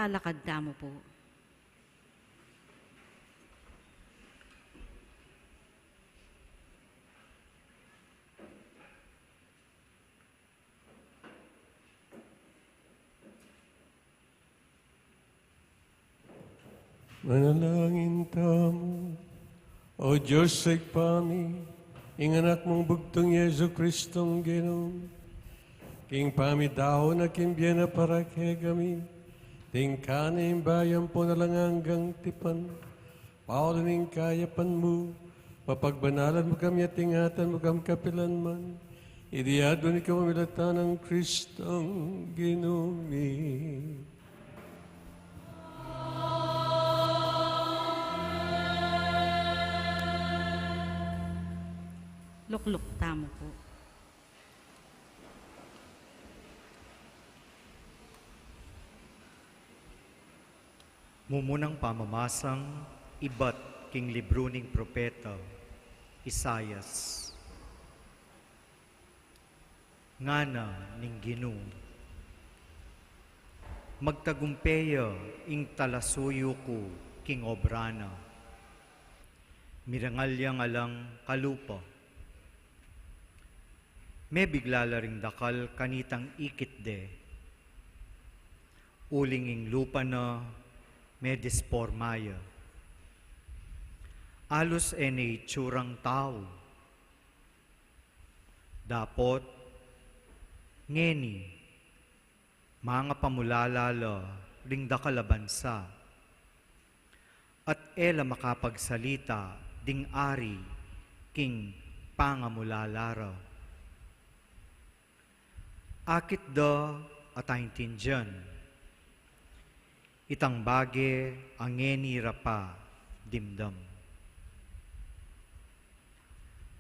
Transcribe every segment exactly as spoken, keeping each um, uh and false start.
Lakad tamu pu. Manalangin tamu. O Dios, Ibpa mi, ing Anak mung bugtung Jesucristong Ginu mi, king pamidao na king bie na para kekami, tingkana ing bayang ampon alang anggang tipan, pauli ning kayapan mu, papagbanalan mu kami at ingatan mu kami kapilan man. Iti aduan mi king pamilatan nang Cristong Ginu mi. Lukluk tamu pu. Mumunang pamamasang ibat king libru ning propeta Isaias. Ngana ning Ginu, magtagumpe ya ing talasuyu ku king obra na. Mirangal yang alang kalupa. Mebigla la ring dakal kanitang ikit de. Uling ing lupa na medisporma ya. Alus e ne itsurang tau. Dapot, ngeni, mangapamulala la ring dakal a bansa, at e la makapagsalita ding ari king pangamulala ra. Akit da at aintindian. Itang bage a ngeni ra pa dimdam.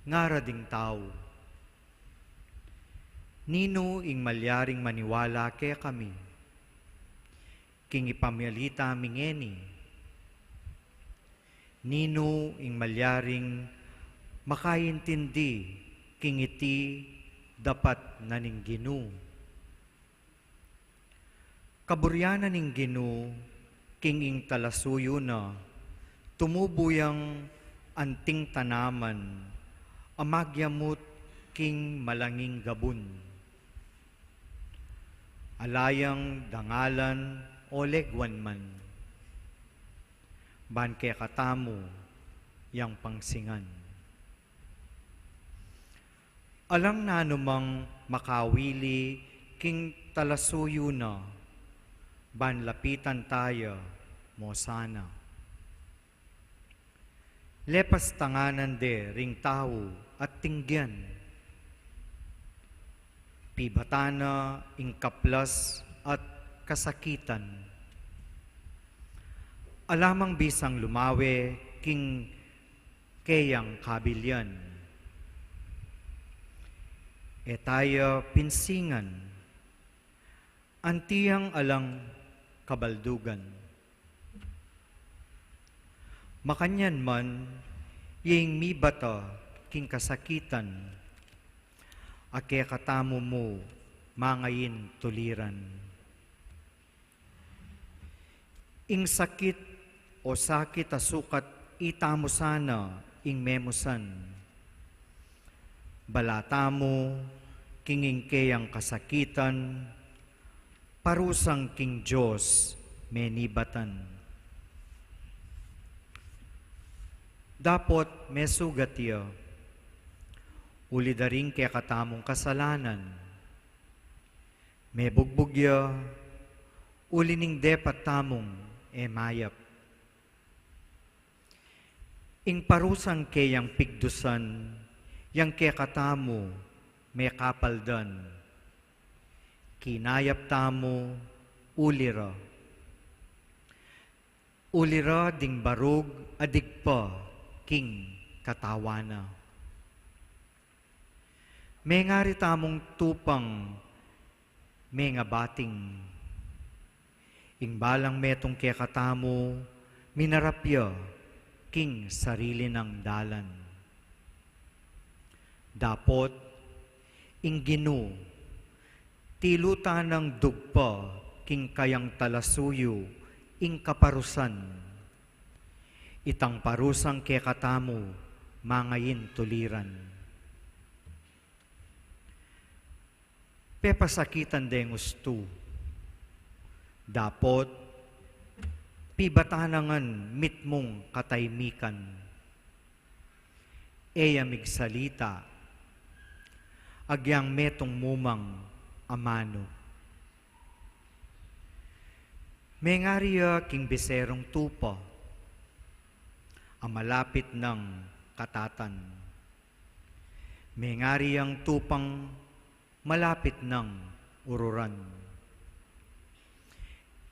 Ngara ding tau, ninu ing malyaring maniwala kekami king ipamamita mi ngeni? Ninu ing malyaring makaintindi king iti dapat na ning Ginu? Kaburian na ning Ginu king ing talasuyu na, tumubu yang anting tanaman a magyamut king malanging gabun. Ala yang dangalan o leguan man, ban kekatamu yang pangsingan. Alang nanumang makawili king talasuyu na, ban lapitan taya mu sana. Lepas tanganan de ring tau at tinggian. Pibatan na ing kaplas at kasakitan. Ala mang bisang lumawe king keyang kabilian. E taya pinsingan, anti yang alang kabaldugan. Makanyan man, ing mibata king kasakitan, a kekatamu mu mangain tuliran. Ing sakit o sakit a sukat itamu sana ing memusan. Bala tamu king ing keyang kasakitan, parusang king Dios menibatan. Dapot mesugat ya, uli da ring kekatamung kasalanan. Mebugbug ya, uli ning depat tamung e mayap. Ing parusang keyang pigdusan, yang kekatamu mekapaldan. Kinayap tamu uli ra. Uli ra ding barug a digpa king katawan na. Mengari tamung tupang mengabating. Ing balang metung kekatamu, minarap ya king sarili nang dalan. Dapot, ing Ginu, tilutan nang dugpa king kayang talasuyu ing kaparusan. Itang parusang kekatamu mangayin tuliran. Pepasakitan deng ustu, dapot pibatan na ngan mitmung kataimikan. E ya migsalita, agyang metung mu mang amanu. Mengari ya king biserung tupa a malapit nang katatan. Mengari yang tupang malapit nang ururan.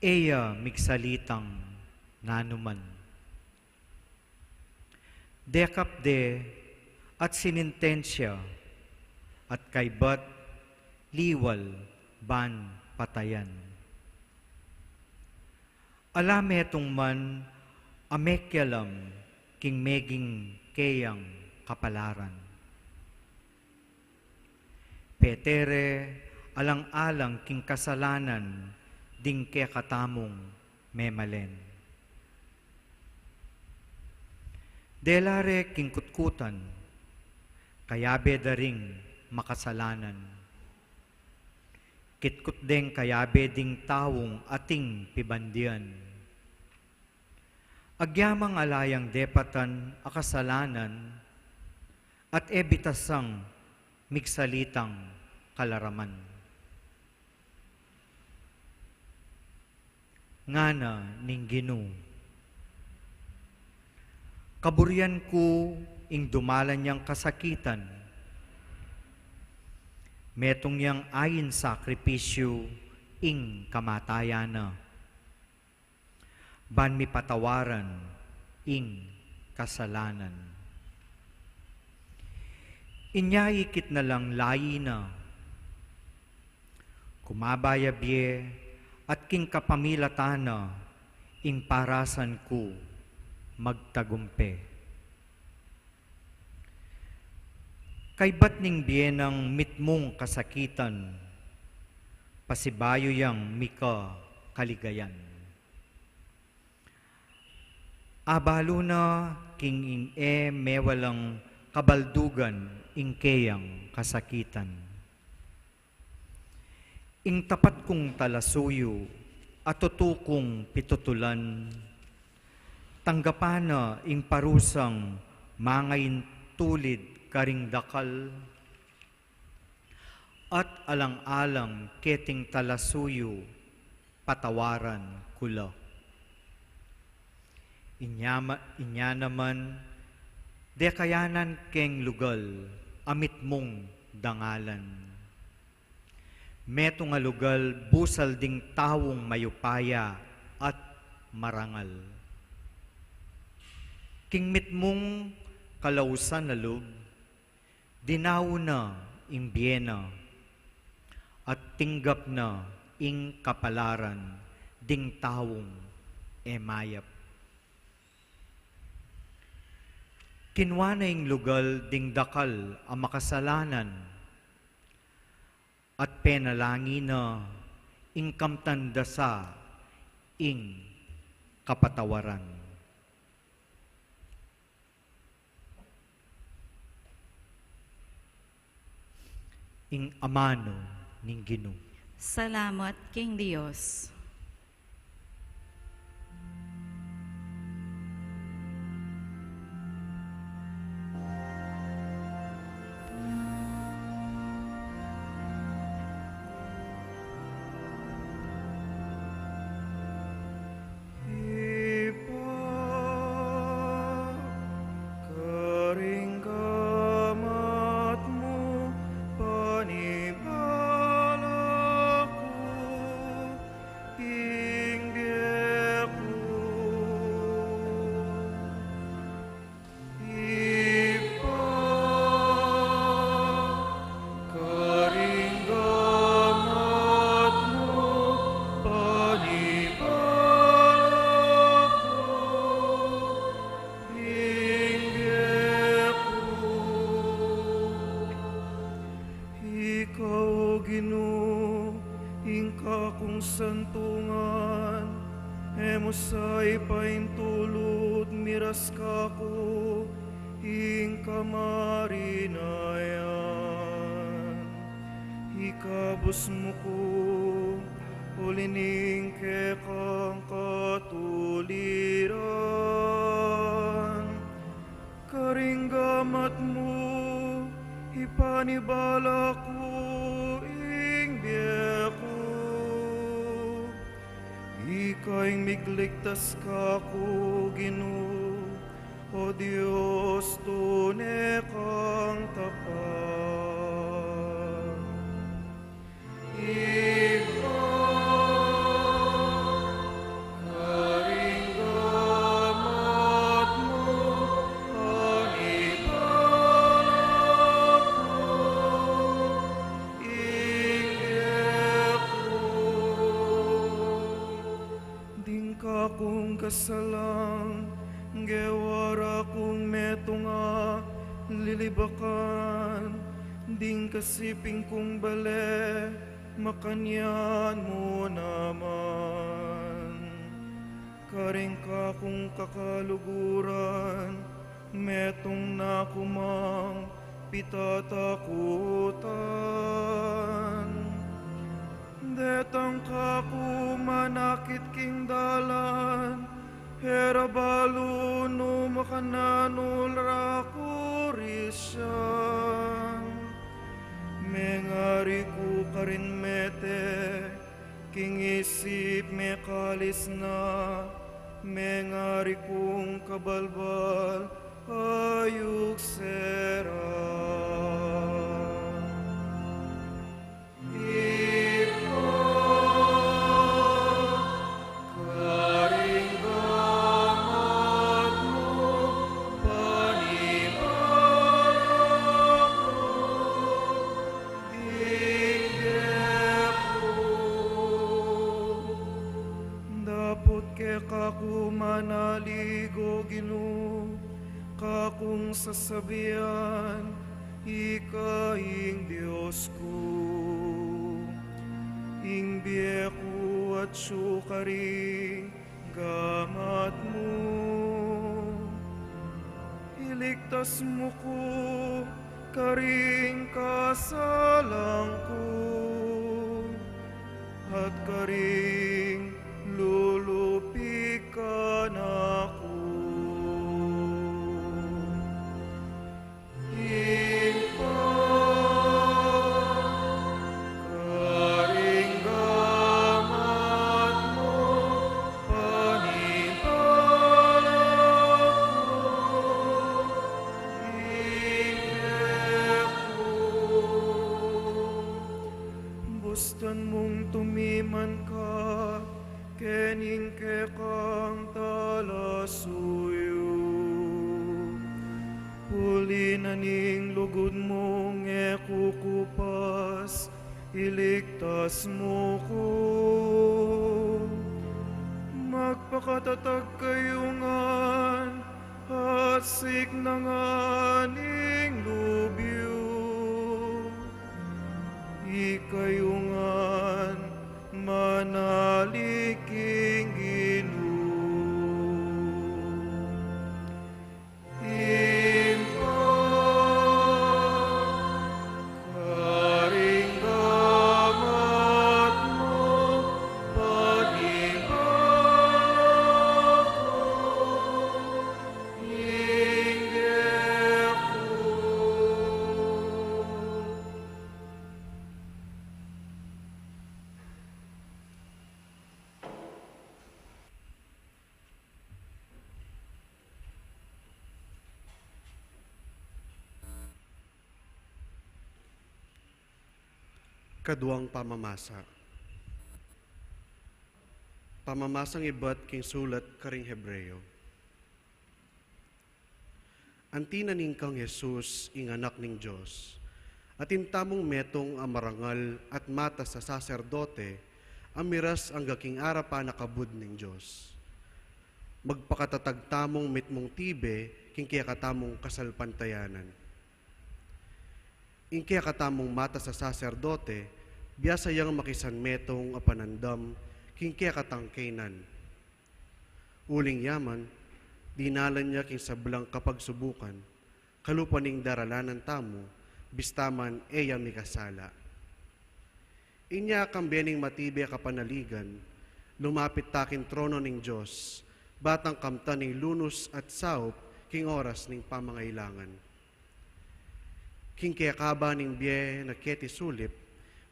E ya migsalitang nanuman. Dekap de at sinintensya at kaybat liwal ban patayan. Ala metung man a mekialam king meging keyang kapalaran. Petere alang-alang king kasalanan ding kekatamung memalen. Dela re king kutkutan, kayabe da ring makasalanan. Kitkut deng kayabe ding taung ating pibandian. Agyamang ala yang depatan a kasalanan at e bitasang migsalitang kalaraman. Ngana ning Ginu. Kaburian ku ing dumalan yang kasakitan, metung yang ain sakripisyu ing kamatayan na. Ban mi patawaran ing kasalanan. Inya ikit na lang layi na, kumaba ya bie at king kapamilatan na ing parasan ku magtagumpe. Kaybat ning bie nang mitmung kasakitan, pasibayu yang mika kaligayan. Abalu na king ing e mewalang kabaldugan ing keyang kasakitan. Ing tapat kung talasuyu at tutu kung pitutulan, tanggapan na ing parusang mangaintulid karing dakal, at alang-alang keting talasuyu patawaran ku la. Inya ma-, inya naman, dekayanan keng lugal a mitmung dangalan. Metung a lugal busal ding taung mayupaya at marangal. King mitmung kalausan a lub, dinaun na ing bie na, at tinggap na ing kapalaran ding taung e mayap. Kinua na ing lugal ding dakal a makasalanan, at penalangin na ing kamtan da sa ing kapatawaran. Ing amanu ning Ginu. Salamat king Dios. Ibpa, karing gamat mu, panibala ku, Musa ipaintulut miras kaku ing kamarinayan. Ikabus mu ku uli ning kekang katuliran. Karing gamat mu ipanibala ku ing bie ku. Ika ing migligtas kaku, Ginu, O Dios, tune kang tapat. Ibpa, karing gamat mu ipanibala ku ing bie ku. Ding kakung kasalang gewa ra kung metung a lilibakan, ding kasiping kung bale makanyan mu naman. Karing kakung kakaluguran, metung na ku mang pitatakutan. Detang kaku manakit king dalan, e ra balu nu makananu ra ku ri sian. Mengari ku karin mete, king isip mekalis na, mengari kung kabalbal a yugse ra. Ibpa, karing gamat mu ipanibala ku ing bie ku. Dapot keka ku manalig, O Ginu, kakung sasabian, ika ing Dios ku. Ing bie ku atyu karing gamat mu. Iligtas mu ku karing kasalang ku at karing lulupik kanaku. Ibpa, karing gamat mu ipanibala ku ing bie ku. Bustan mung tumiman ka kening kekang talasuyu. Uli na ning lugud mung e kukupas, iligtas mu ku. Magpakatatag kayu ngan at siknangan ing lub yu. Ikayu ngan manalig king Ginu. Ibpa, karing gamat mu ipanibala ku ing bie ku. Kaduang pamamasa. Pamamasang ibat king sulat karing Hebreo. Anti na ning kang Jesus, ing Anak ning Dios, atin tamung metung a marangal at matas a saserdote a miras angga king arapan a kabud ning Dios. Magpakatatag tamung mitmung tibe king kekatamung kasalpantayanan. Ing kekatamung matas a saserdote, biasa yang makisanmetung a panandam king kekatang kaynan. Uling yaman, dinalan ya king sablang kapagsubukan, kalupa ning daralanan tamu, bista man e ya mikasala. Inya kambe ning matibe a kapanaligan, lumapit ta king trono ning Dios, batang kamtan ing lunus at saup king oras ning pamangailangan. King kekaba ning bie na keti sulip,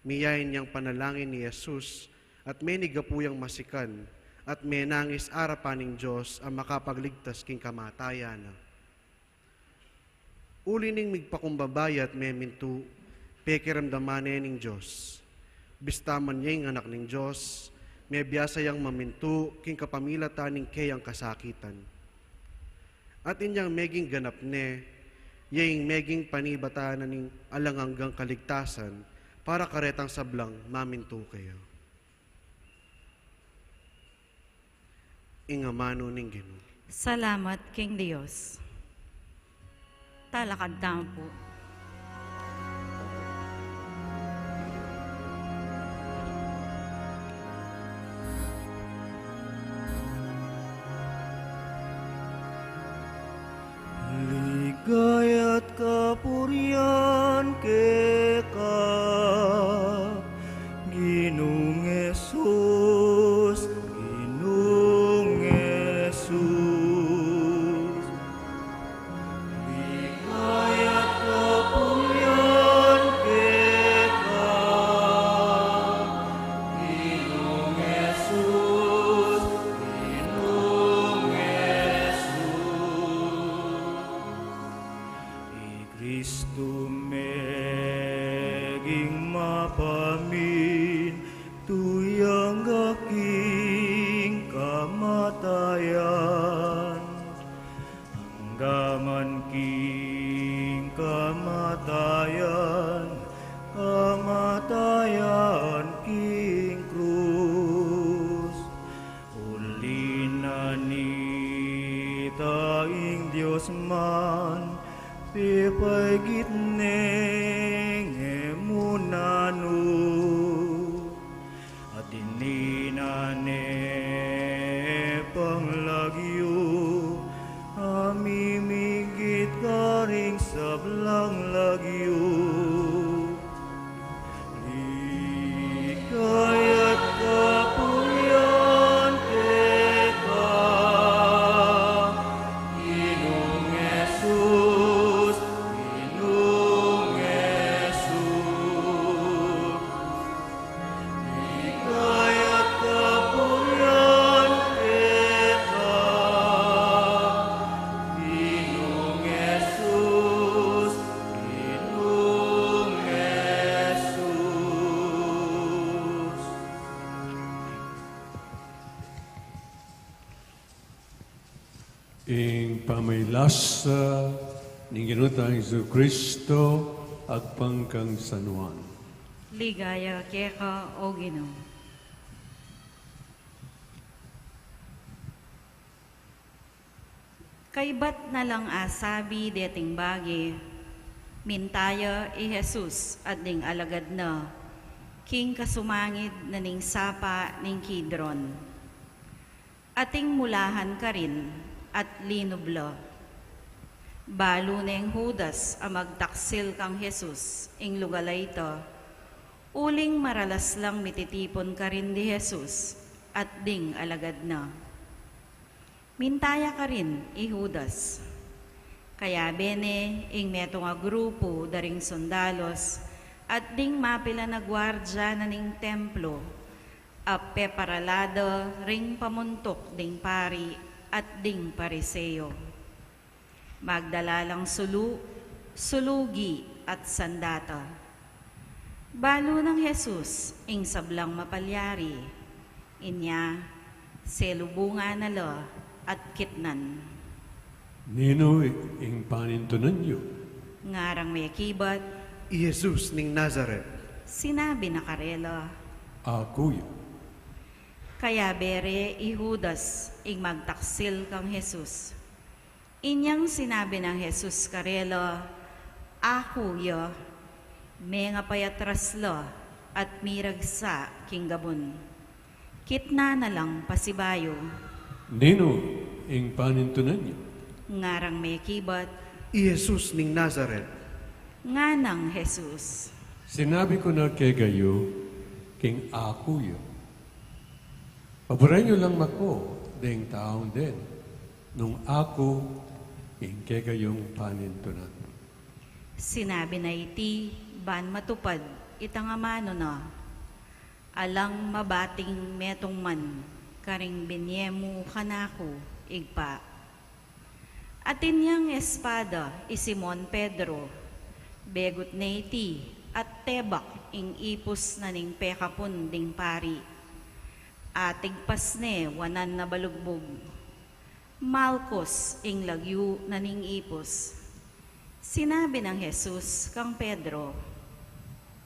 miyain yang panalangin i Jesus, at menigapu yang masikan, at menangis arapan ning Dios a makapagligtas king kamatayan na. Uli ning migpakumbaba ya at memintu, pekiramdaman ne ning Dios. Bista man ya ing Anak ning Dios, mebiasa yang mamintu king kapamilatan ning keyang kasakitan. At inyang meging ganap ne, ya ing meging panibatan na ning alang anggang kaligtasan para karetang sablang mamintu keya. Ing amanu ning Ginu. Salamat king Dios. Talakad tamu pu. Ligaya't kapurian keka, Ginung Jesus, Ginung Jesus. Ligaya't kapurian keka, Ginung Jesus, Ginung Jesus. I Kristu meging mapamintu ya angga king kamatayan, angga man king kamatayan, kamatayan king krus. Uli na nita ing Dios man, pepaigit ne ing e mu nanu. At dininan ne pang lagyu, a mimigit karing sablang lagyu. Ligaya't kapurian keka, Ginung Jesus, Ginung Jesus. Ligaya't kapurian keka, Ginung Jesus, Ginung Jesus. Ing pamilasa ning Ginu tang Jesucristo, agpang kang San Juan. Ligaya keka, O Ginu. Kaybat na lang asabi deting bage, minta ya i Jesus at ding alagad na king kasumangid na ning sapa ning Kidron. Ating mulahan karin at linub la. Balu neng Judas a magtaksil kang Jesus ing lugal a ita, uling maralas lang mititipun karin di Jesus at ding alagad na. Minta ya karin i Judas. Kayabe ne ing metung a grupu da ring sundalos at ding mapilan a guardia na ning templo, a peparala da ring pamuntuk ding pari at ding Pariseo. Magdala lang sulu, sulugi at sandata. Balu nang Jesus ing sablang mapalyari. Inya, selubungan na la at kitnan. Ninu i-, ing panintunan yu? Ngarang mekibat, I Jesus ning Nazaret. Sinabi na karela, Aku ya. Kayabe re i Judas ing magtaksil kang Jesus. Inyang sinabi nang Jesus karela, Aku ya, mengapayatras la at miragsa king gabun. Kitnan na lang pasibayu. Ninu ing panintunan yu? Ngarang mekibat, I Jesus ning Nazaret. Nganang Jesus, Sinabi ku na kegayu, king aku yu. Paburen yu lang mako deng taung den, nung aku ing kekayung panintunan. Sinabi na iti ban matupad itang amanu na, alang mabating metung man karing binie mu kanaku, Ibpa. Atin yang espada i Simon Pedro, begut ne iti at tebak ing ipus na ning pekapun ding pari. Atigpas ne wanan na balugbug. Malkus ing lagyu na ning ipus. Sinabi nang Jesus kang Pedro,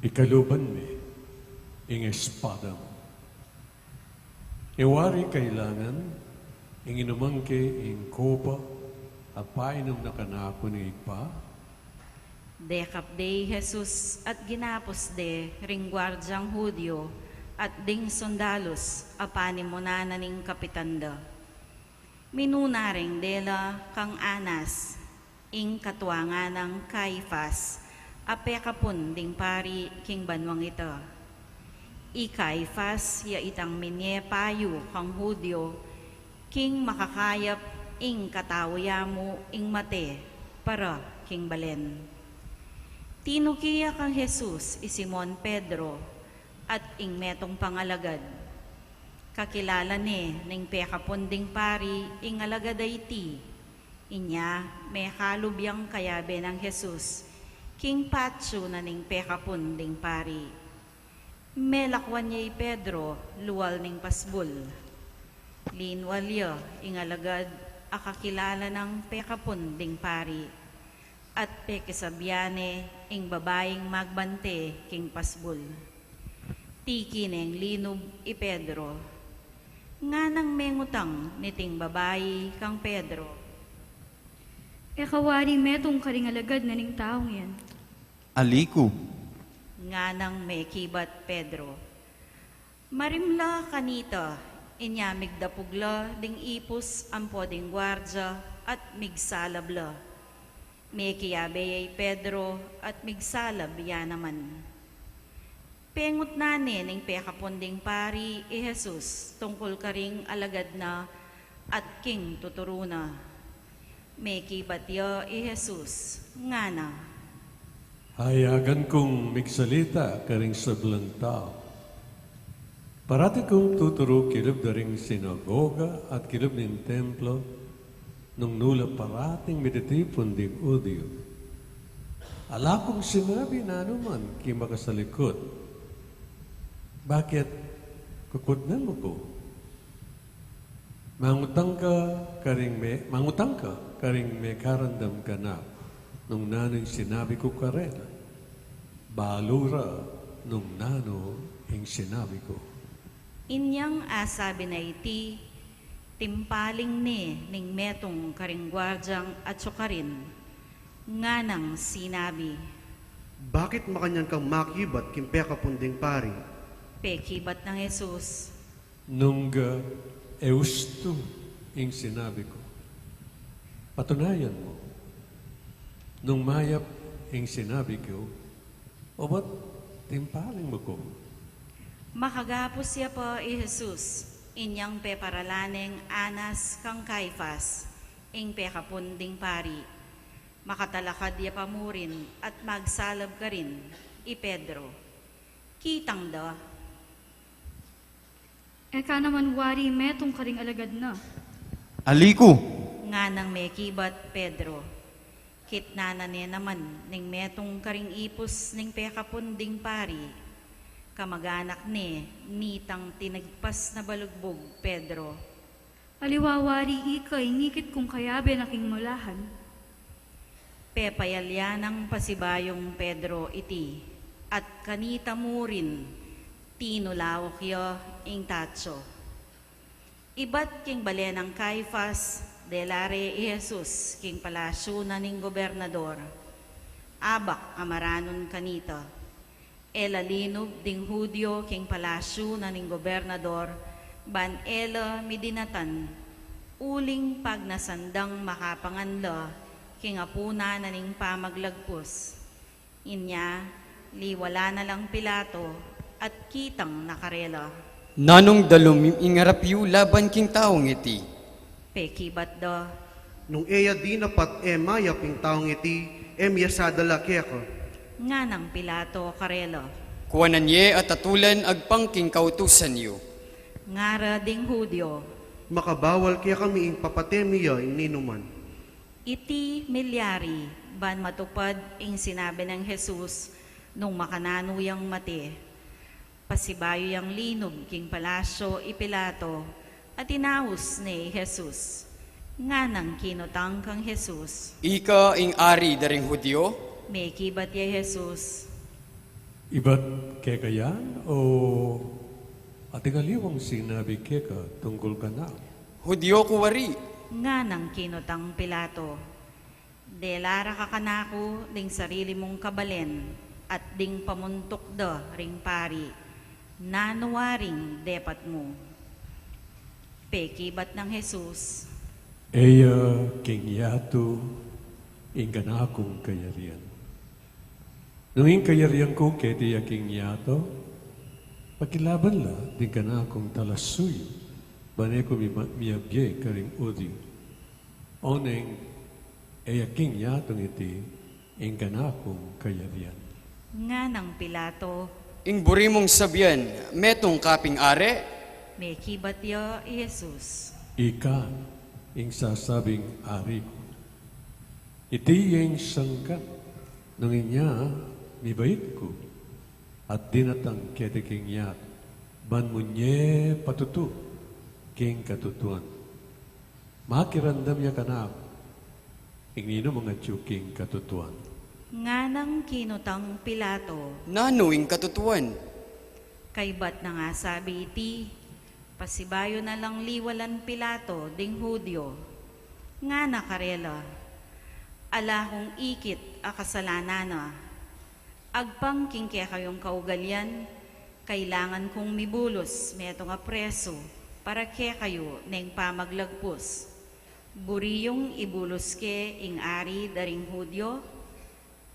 Ikaluban me ing espada mu. E wari kailangan ing inuman ke ing kopa a painum na kanaku ning Ibpa? Dekap de i Jesus at ginapus de ring guardiang Judio at ding sundalus a panimunan na ning kapitan da. Minuna reng dela kang Anas, ing katua nganang Caifas, a pekapun ding pari king banuang ita. I Caifas ya itang minie payu kang Judio, king makakayap ing katau ya mu ing mate para king balen. Tinuki ya kang Jesus i Simon Pedro at ing metung pang alagad. Kakilala ne ning pekapun ding pari ing alagad a iti. Inya, mekalub yang kayabe nang Jesus king patsu na ning pekapun ding pari. Melakwan ya i Pedro lual ning pasbul. Linwal ya ing alagad a kakilala nang pekapun ding pari, at pekisabyan ne ing babaing magbante king pasbul. Tiki neng linub i Pedro. Nganang mengutang niting babai kang Pedro, E ka wari metung karing alagad na ning taung yan? Ali ku, nganang mekibat Pedro. Marimla kanita, inya migdapug la ding ipus ampo ding guardia at migsalab la. Mekiyabe ya i Pedro at migsalab ya naman. Pengutnan ne ning pekapun ding pari i Jesus tungkul karing alagad na at king tuturu na. Mekibat ya i Jesus, ngana, Ayagan kung migsalita karing sablang tau. Parati kung tuturu kilub da ring sinagoga at kilub ning templo, nung nu la parating mititipun ding Judio. Ala kung sinabi nanuman king makasalikut, Bakit kukutnan mu ku? Mangutang ka karing me-, mangutang ka karing mekarandam kanaku, nung nanu ing sinabi ku karela. Balu ra nung nanu ing sinabi ku. Inyang asabi na iti, timpaling ne ning metung karing guardiang atsu karin, nganang sinabi, Bakit makanyan kang makibat king pekapun ding pari? Pekibat nang Jesus, Nung, ah, e ustu ing sinabi ku, patunayan mu. Nung mayap ing sinabi ku, obat timpaling mu ku. Makagapus ya pa i Jesus, inyang peparalan neng Anas kang Caifas, ing pekapun ding pari. Makatalakad ya pa murin at magsalab karin i Pedro. Kitang da, E ka naman wari metung karing alagad na? Ali ku, nganang mekibat Pedro. Kitnan na ne naman ning metung karing ipus ning pekapun ding pari. Kamaganak ne nitang tinagpas na balugbug, Pedro. Aliwa wari ika ing ikit kung kayabe na king mulahan. Pepayalya nang pasibayung Pedro iti, at kanita murin tinulawak ya ing tatsu. Ibat king bale nang Caifas, dela re i Jesus king palasyu na ning gobernador. Abak a maranun kanita. E la linub ding Judio king palasyu na ning gobernador, ban e la midinatan Uling pagnasan dang makapangan la king apunan na ning pamaglagpus. Inya, liwalan na lang Pilato at kitang na karela. Nanung dalum ing arap yu laban king taung iti? Pekibat da. Nung e ya dinapat e mayap ing taung iti, e mi ya sadala keka. Nganang Pilato karela. Kuanan ye at atulan agpang king kautusan yu. Ngara ding Judio. Makabawal kekami ing papate mi ya ing ninuman. Iti milyari ban matupad ing sinabi nang Jesus nung makananu yang mate. Pasibayu yang linub king palasyo i Pilato at inaus ne i Jesus. Nganang kinutang kang Jesus. Ika ing ari da ring Judio? Mekibat ya i Jesus. Ibat keka yan o ating aliwang sinabi keka tungkul kanaku? Judio ku wari. Nganang kinutang Pilato. Dela ra ka kanaku ding sarili mung kabalen at ding pamuntuk da ring pari. Nanu waring depat mu? Pekibat nang Jesus. E ya king yatu ing kanakung kayarian. Nung ing kayarian ku keti ya king yatu, pakilaban la ding kanakung talasuyu, ban e ku mi-, miabie karing Judio. Oneng, e ya king yatung iti ing kanakung kayarian. Nganang Pilato. Ing buri mung sabian, metung ka ping ari? Mekibat ya i Jesus. Ika ing sasabing ari ku. Iti ya ing sangkan nung inya mibait ku at dinatang keti king yatu, ban munye patutu king katutuan. Makiramdam ya kanaku ing ninumang atyu king katutuan. Nganang kinutang Pilato. Nanu ing katutuan? Kaybat nang asabi iti, pasibayu na lang liwalan Pilato ding Judio. Ngana karela, ala kung ikit a kasalanan na. Agpang king kekayung kaugalian, kailangan kung mibulus metung a presu para kekayu neng pamaglagpus. Buri yung ibulus ke ing ari da ring Judio?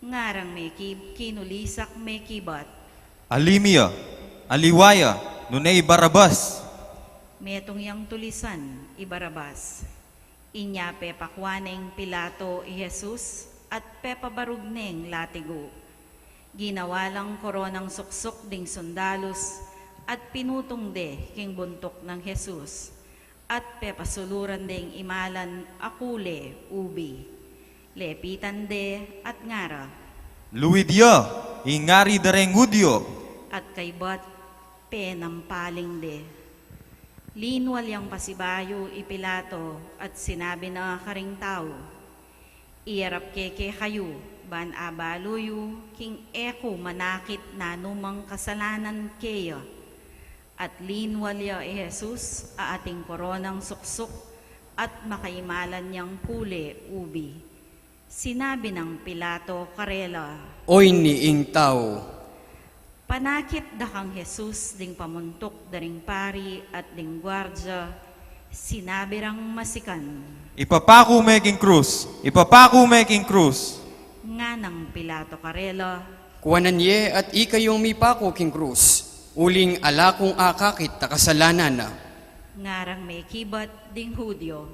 Ngarang meki-, kinulisak mekibat. Ali mi ya, aliwa ya, nune i Barabas. Metung yang tulisan i Barabas. Inya pepakua neng Pilato i Jesus at pepabarug neng latigu. Ginawa lang koronang suksuk ding sundalus at pinutung de king buntuk nang Jesus at pepasuluran deng imalan a kule ubi. Lepitan de at ngara. Luid ya, ing ari da reng Judio. At kaybat penampaling de. Linwal yang pasibayu i Pilato at sinabi na karing tau, Iyarap ke kekayu ban abalu yu king e ku manakit nanumang kasalanan keya. At linwal ya i Jesus a ating koronang suksuk at makaimalan yang kule ubi. Sinabi nang Pilato karela, Oyni ing tau. Panakit da kang Jesus ding pamuntuk da ring pari at ding guardia, sinabi rang masikan, Ipapaku me king krus! Ipapaku me king krus! Nganang Pilato karela, Kuanan ye at ikayung mipaku king krus, uling ala kung akakit a kasalanan na. Ngarang mekibat ding Judio,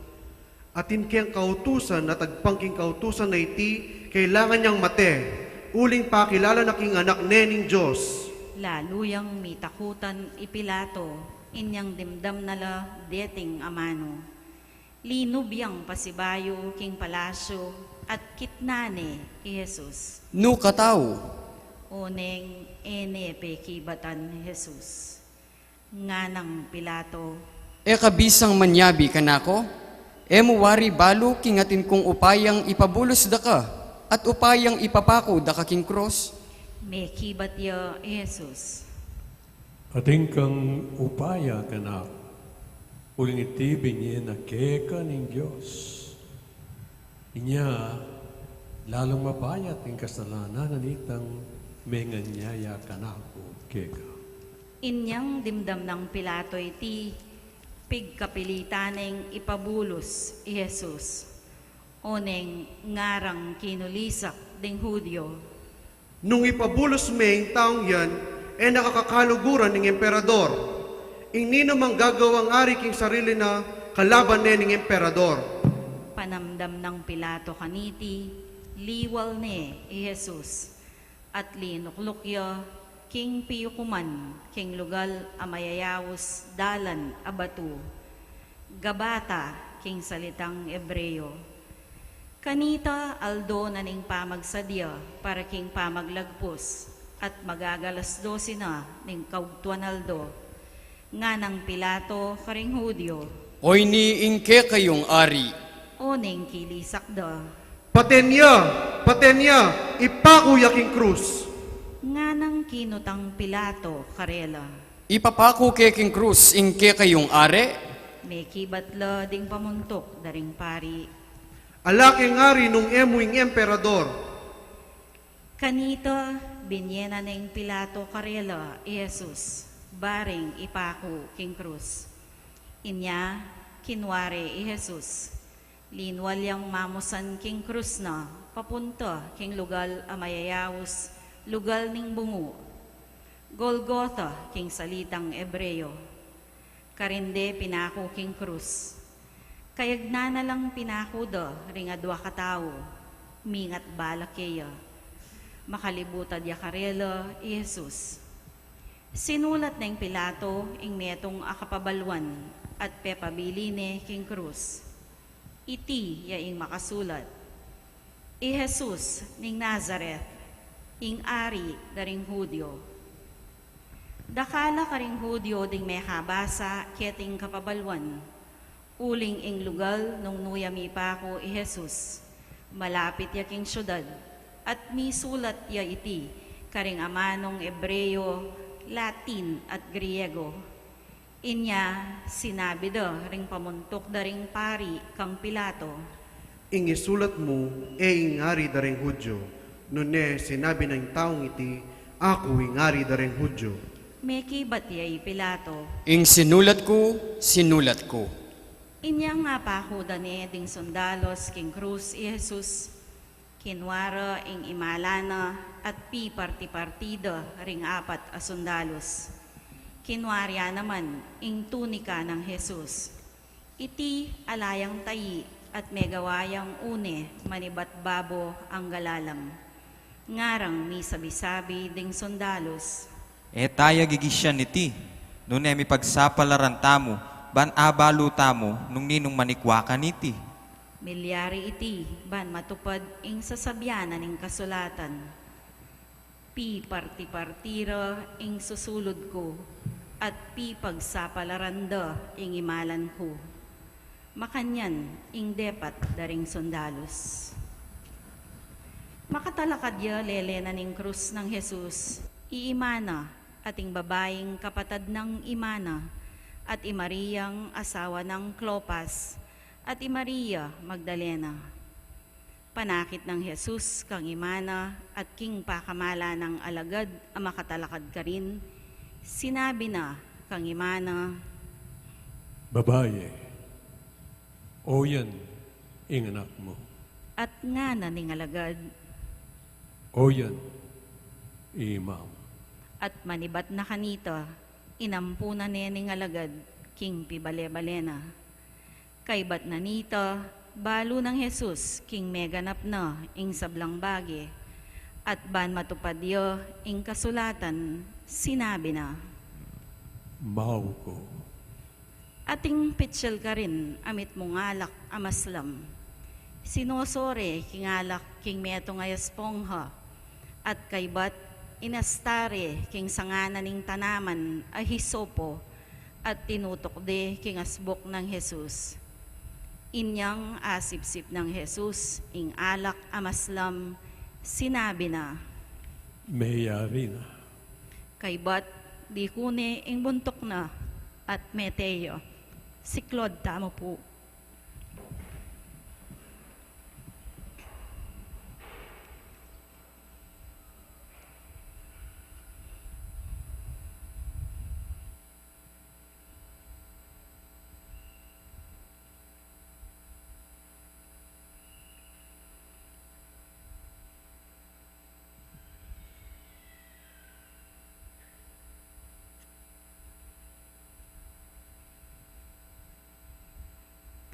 Atin keng kautusan at agpang king kautusan a iti, kailangan yang mate, uling pakilala na king anak ne ning Dios. Lalu yang mitakutan i Pilato, inyang dimdam na la deting amanu. Linub yang pasibayu king palasyu at kitnan ne i Jesus. Nu ka tau? Oneng e ne pekibatan i Jesus. Nganang Pilato, E ka bisang manyabi kanaku? E mu wari balu king atin kung upayang ipabulus da ka at upayang ipapaku da ka king krus? Mekibat ya i Jesus, Atin kang upaya kanaku, uling iti binie na keka ning Dios. Inya lalung mapayat ing kasalanan na nitang menganyaya kanaku keka. Inyang dimdam nang Pilato iti, Pigkapilitan neng ipabulus i Jesus, oneng ngarang kinulisak ding Judio. Nung ipabulus me ing taung yan, e na kakaluguran ning emperador. Ing ninumang gagawang ari king sarili na, kalaban ne ning emperador. Panamdam nang Pilato kaniti, liwal ne i Jesus, at linukluk ya king piyukuman king lugal a mayayaus dalan a batu, Gabata king salitang Ebreo. Kanita aldo na ning pamagsadya para king pamaglagpus, at magagalas dose na ning kaugtuan aldo. Nganang Pilato karing Judio, "Oyni ing kekayung ari." Oneng kilisak da, "Paten ya, paten ya, ipaku ya king krus." Nganang kinutang Pilato karela, "Ipapaku ke king krus ing kekayung ari?" Mekibat la ding pamuntuk da ring pari, "Ala keng ari nung e mu ing emperador." Kanita, binye na neng Pilato karela i Jesus, bareng ipaku king krus. Inya, kinua re i Jesus, linual yang mamusan king krus na, papunta king lugal a mayayaus, lugal ning bungu, Golgota king salitang Ebreo. Karin de pinaku king krus. Kayagnan na lang pinaku da ring adua katau, mingat bala keya. Makalibutad ya karela i Jesus. Sinulat neng Pilato ing metung a kapabaluan at pepabili ne king krus. Iti ya ing makasulat, "I Jesus ning Nazaret, ing Ari da ring Judio." Dakal a karing Judio ding mekabasa keting kapabaluan, uling ing lugal nung nu ya mipaku i Jesus, malapit ya king siudad, at misulat ya iti karing amanung Ebreo, Latin, at Griego. Inya, sinabi da ring pamuntuk da ring pari kang Pilato, "Ing isulat mu, e ing Ari da ring Judio. Nune sinabi na ing taung iti, 'Aku ing Ari da ring Judio.'" Mekibat ya i Pilato, "Ing sinulat ku, sinulat ku." Inyang apaku da ne ding sundalus king krus i Jesus, kinua ra ing imala na at piparti-parti da ring apat a sundalus. Kinua rya naman ing tunika nang Jesus. Iti ala yang tayi at megawa yang une manibat babo angga lalam. Ngarang misabi-sabi ding sundalus, "E ta ya gigisyan iti, nune mipagsapalaran tamu, ban abalu tamu nung ninung manikwa kaniti." Milyari iti ban matupad ing sasabian na ning kasulatan, "Piparti-parti ra ing susulud ku, at pipagsapalaran da ing imalan ku." Makanyan ing depat da ring sundalus. Makatalakad ya lele na ning krus nang Jesus, i ima na, at ing babaing kapatad nang ima na, at i Mariang asawa nang Clopas, at i Maria Magdalena. Panakit nang Jesus kang ima na at king pakamala nang alagad a makatalakad karin, sinabi na kang ima na, "Babaye, oyan ing anak mu." At ngana ning alagad, "Oyan i imam." At manibat na kanita, inampunan ne ning alagad king pibale-bale na. Kaybat na nita, balu nang Jesus king meganap na ing sablang bage, at ban matupad ya ing kasulatan, sinabi na, "Mau ku." Ating pitsil karin a mitmung alak a maslam. Sinoso re king alak king metung a espongha, at kaybat inasta re king sanga na ning tanaman a hisopo, at tinutuk de king asbuk nang Jesus. Inyang asipsip nang Jesus ing alak a maslam, sinabi na, "Meyari na." Kaybat dikune ing buntuk na at mete ya. Siklaud tamu pu.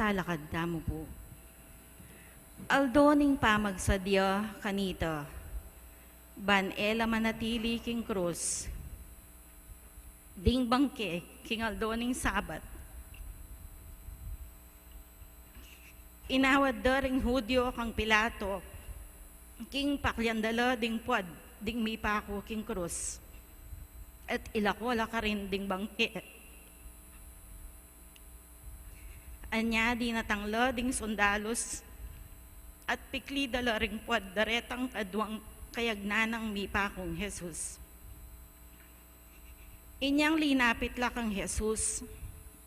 Alakad tamu pu. Aldo ning pamagsadya kanita, ban e la manatili king krus ding bangke king aldo ning Sabat. Inawad da ring Judio kang Pilato king paklian da la ding puad ding mipaku king krus, at ilako la karin ding bangke. Anya dinatang la ding sundalus at pikli da la ring puad daretang kaduang kayagnan nang mipakung Jesus. Inyang linapit la kang Jesus,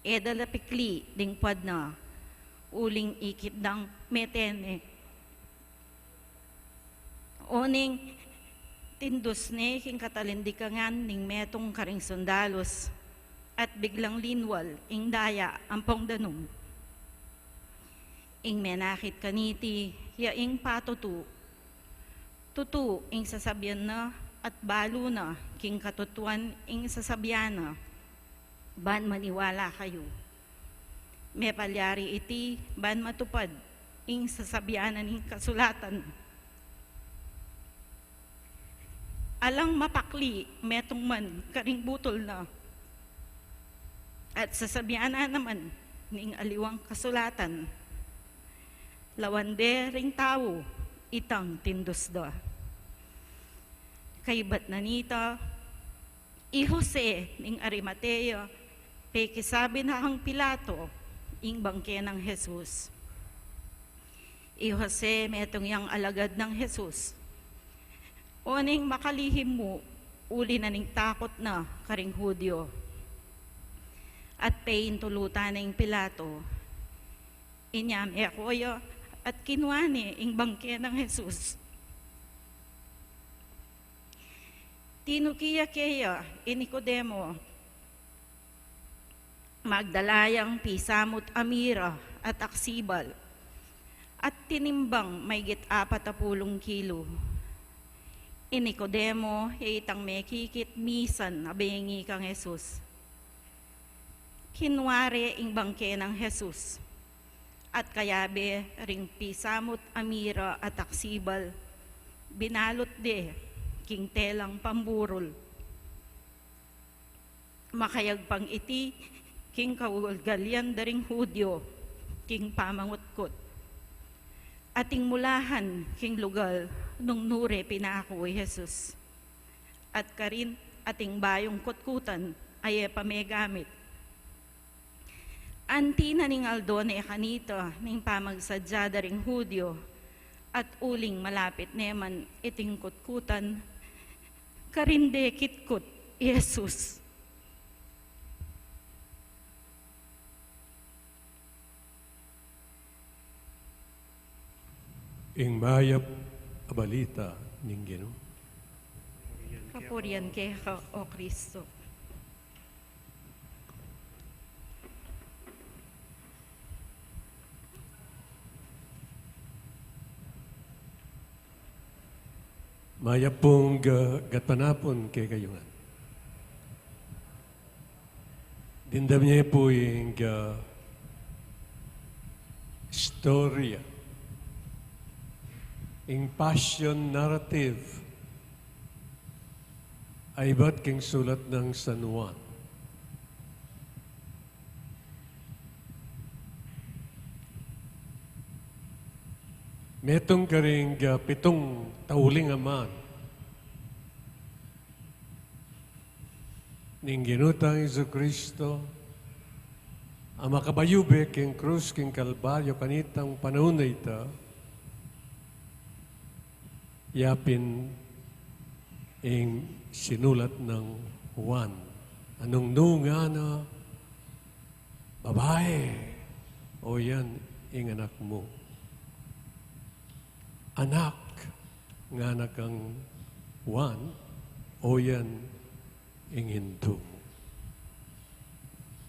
e da la pikli ding puad na, uling ikit dang mete ne. Oning tindus ne king katalindikangan ning metung karing sundalus, at biglang linwal ing daya ampong danum. Ing menakit kaniti ya ing patutu. Tutu ing sasabian na, at balu na king katutuan ing sasabian na, ban maniwala kayu. Mepalyari iti ban matupad ing sasabian na ning kasulatan. Alang mapakli metung man karing butul na. At sasabian na naman ning aliwang kasulatan, lawan de ring tau itang tindus da. Kaybat na nita, i Jose ning Arimatea, pekisabi na kang Pilato ing bangke nang Jesus. I Jose metung yang alagad nang Jesus. Oning makalihim mu, uli na ning takut na karing Judio. At peintulutan na ing Pilato. Inya meko ya at kinua ne ing bangke nang Jesus. Tinuki ya keya i Nicodemo, magdala yang pisamut a mira at aksibal, at tinimbang maygit apat a pulung kilu. I Nicodemo, ya itang mekikit misan a bengi kang Jesus. Kinua re ing bangke nang Jesus. At kayabe ring pisamut a mira at aksibal, binalut de king telang pamburul. Makayagpang iti king kaugalgalian da ring Judio king pamangutkut. Ating mulahan king lugal nung nu re pinaku i Jesus. At karin ating bayung kutkutan a e pa megamit. Anti na ning aldo ne kanita ning pamagsadya da ring Judio, at uling malapit ne man iting kutkutan, karin de kitkut i Jesus. Ing mayap a balita ning Ginu. Kapurian keka, O Kristo. Mayap pung, ah, gatpanapun kekayu ngan. Dimdam ye pu ing, ah, istorya, ing passion narrative a ibat king sulat nang San Juan. Metung karing, ah, pitung tauling a man ning Ginu tang Jesucristo a makabayubek king krus king Kalbaryo kanitang panaun a ita, yapin ing sinulat nang Juan. Anung nu ngana, babai, o yan ing anak mu. Anak, ngana kang Juan, o yan ing indu mu.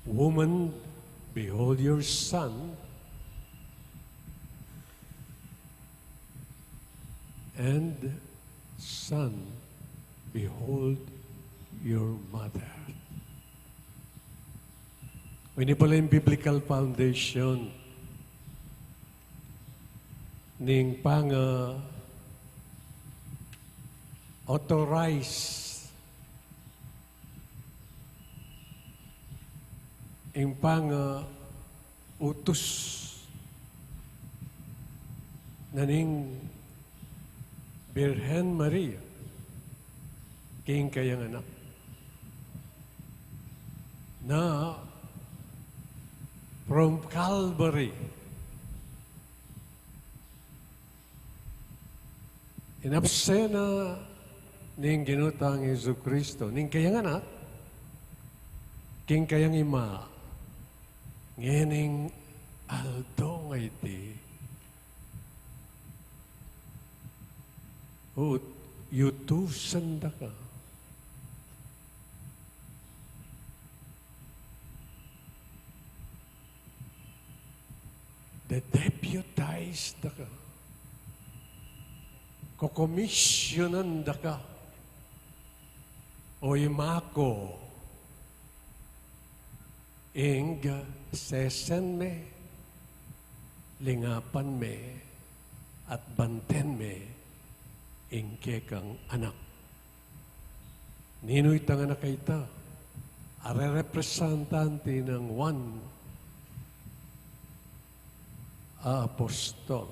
Woman, behold your son, and son, behold your mother. Ini pala ing biblical foundation Ning panga-authorize, ing panga-utus na ning Birhen Maria king kayang anak, na from Calvary, inabsena ning Ginu tang Jesucristo ning kayang anak king kayang ima, ngening aldo ngeni, ut yutusan da ka. De-deputize da ka. Kokomisyonan da ka. O ima ku, ing sesen me, lingapan me, at banten me ing kekang anak. Ninu itang anak a ita? A representante nang Juan a apostol.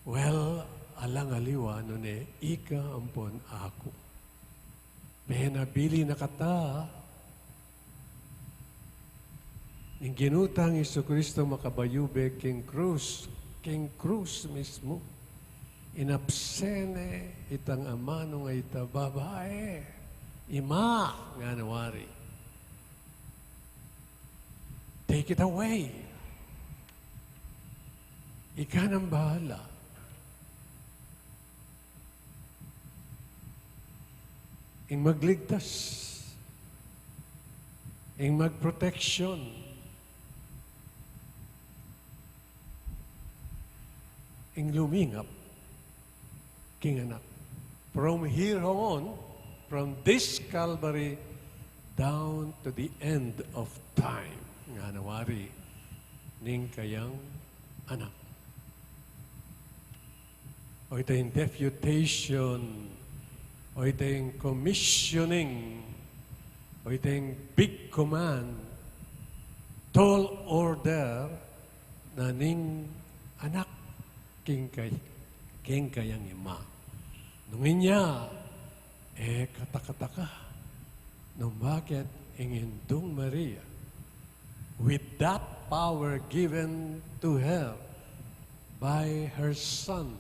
Well, alang aliwa nune ika ampon aku. Penabilin na kata ning Ginu tang Jesucristo makabayubeg king krus, king krus mismu. Inabsen ne itang amanu a ita, babae, ima, ngana wari, take it away. Ika nang bahala. Ing magligtas, ing magproteksyon, ing lumingap king anak. From here on, from this Calvary down to the end of time, ngana wari ning kayang anak. O ita ing deputation, o ita ing commissioning, o ita ing big command, tall order na ning anak king kay-, king kayang ima. Nung inya, e kataka-taka nung bakit ing Indung Maria, with that power given to her by her Son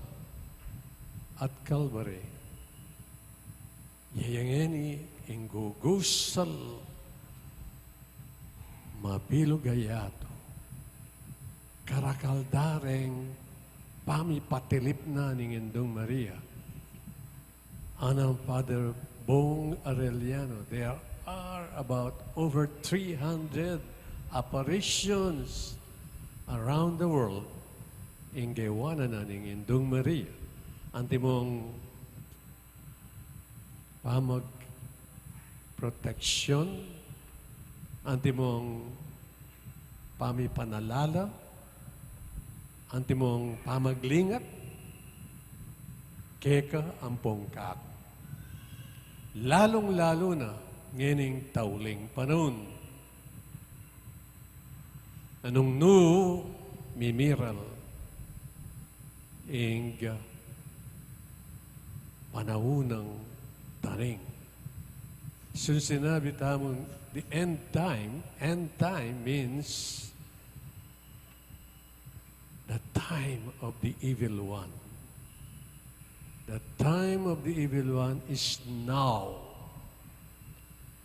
at Calvary, yaya ngeni ing gugusal, mabilug a yatu, karakal da reng pamipatilip na ning Indung Maria. Anak Father Bong Arellano, there are about over three hundred apparitions around the world ing gewa na ning Indung Maria. Antimong pamagproteksyon, antimong pamipanalala, antimong pamaglingat keka ampong kaku. Lalung-lalu na ngening tauling panaun. Nung nu mimiral ing panaun nang taring. Sun sinabi tamung the end time, end time means the time of the evil one. The time of the evil one is now.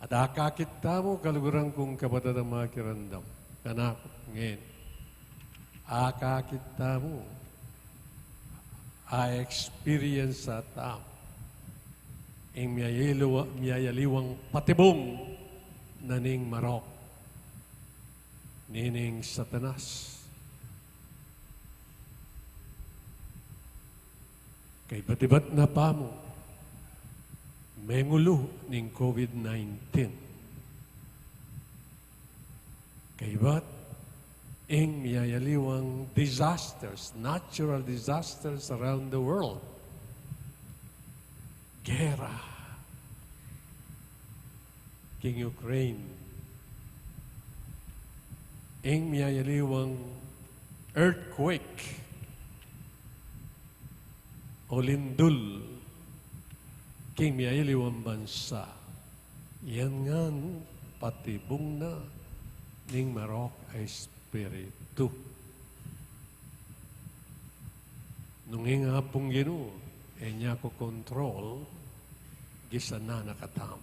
At akakit tamu, kaluguran kung kapatad a makiramdam, kanaku ngeni, akakit tamu, a-experience tamu ing miyayaliwa-, miyayaliwang patibung na ning marok, nining Satanas. Kaybat-ibat na pamu, mengulu ning COVID nineteen. Kaybat, Ing miyayaliwang disasters, natural disasters around the world. Gera king Ukraine. Ing miyayaliwang earthquake o lindul king miyayaliwang bansa. Yan ngan patibung na ning marok a espiritu. Nung ing Apung Ginu e ne kokontrol, gisanan na katamu.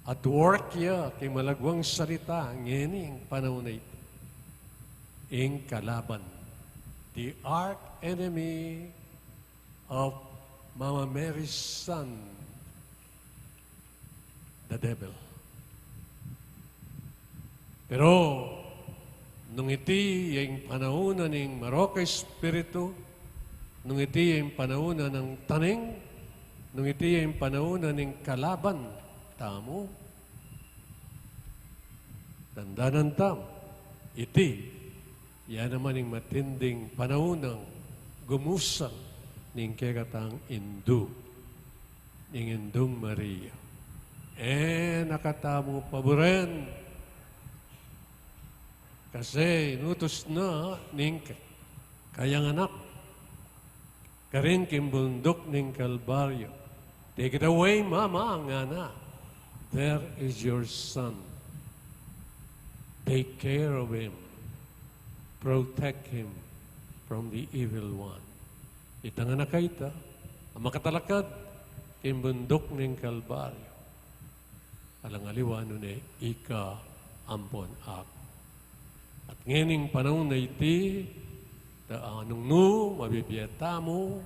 At work ya king malagwang salita, ngening panaun a iti. Ing kalaban, the arch enemy of Mama Mary's son, the devil. Pero nung iti ya ing panaun na ning marok a espiritu, nung iti ya ing panaun na ning taning, nung iti ya ing panaun na ning kalaban tamu, tandanan tamu, iti ya naman ing matinding panaun nang gumusal ning kekatang Indu, ning Indung Maria. E na katamu paburen, kasi inutus na ning ka-, kayang anak karin king bunduk ning Kalbaryo. "Take it away, Mama," ngana. "There is your son. Take care of him. Protect him from the evil one." Itang anak a ita a makatalakad king bunduk ning Kalbaryo. Alang aliwa nune ika ampon aku. At ngening panaun a iti, ta anung nu mabibie tamu,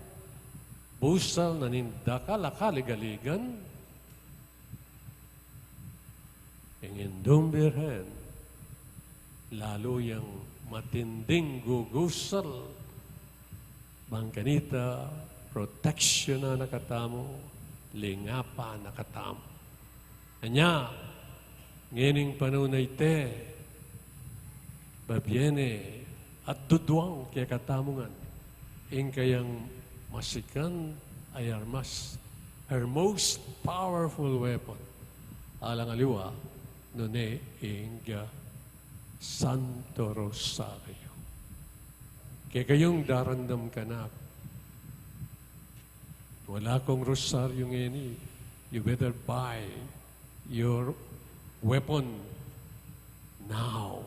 busal na ning dakal a kaligaligan, ing Indung Birhen, lalu yang matinding gugusal, bang kanita, protection na katamu, lingapan na katamu. Anya, ngening panaun a iti, babie ne at duduang kekatamu ngan ing kayang masikan a armas, her most powerful weapon. Alang aliwa nune ing Santo Rosario. Kekayung daramdam kanaku, wala kung rosaryo ngeni, you better buy your weapon now.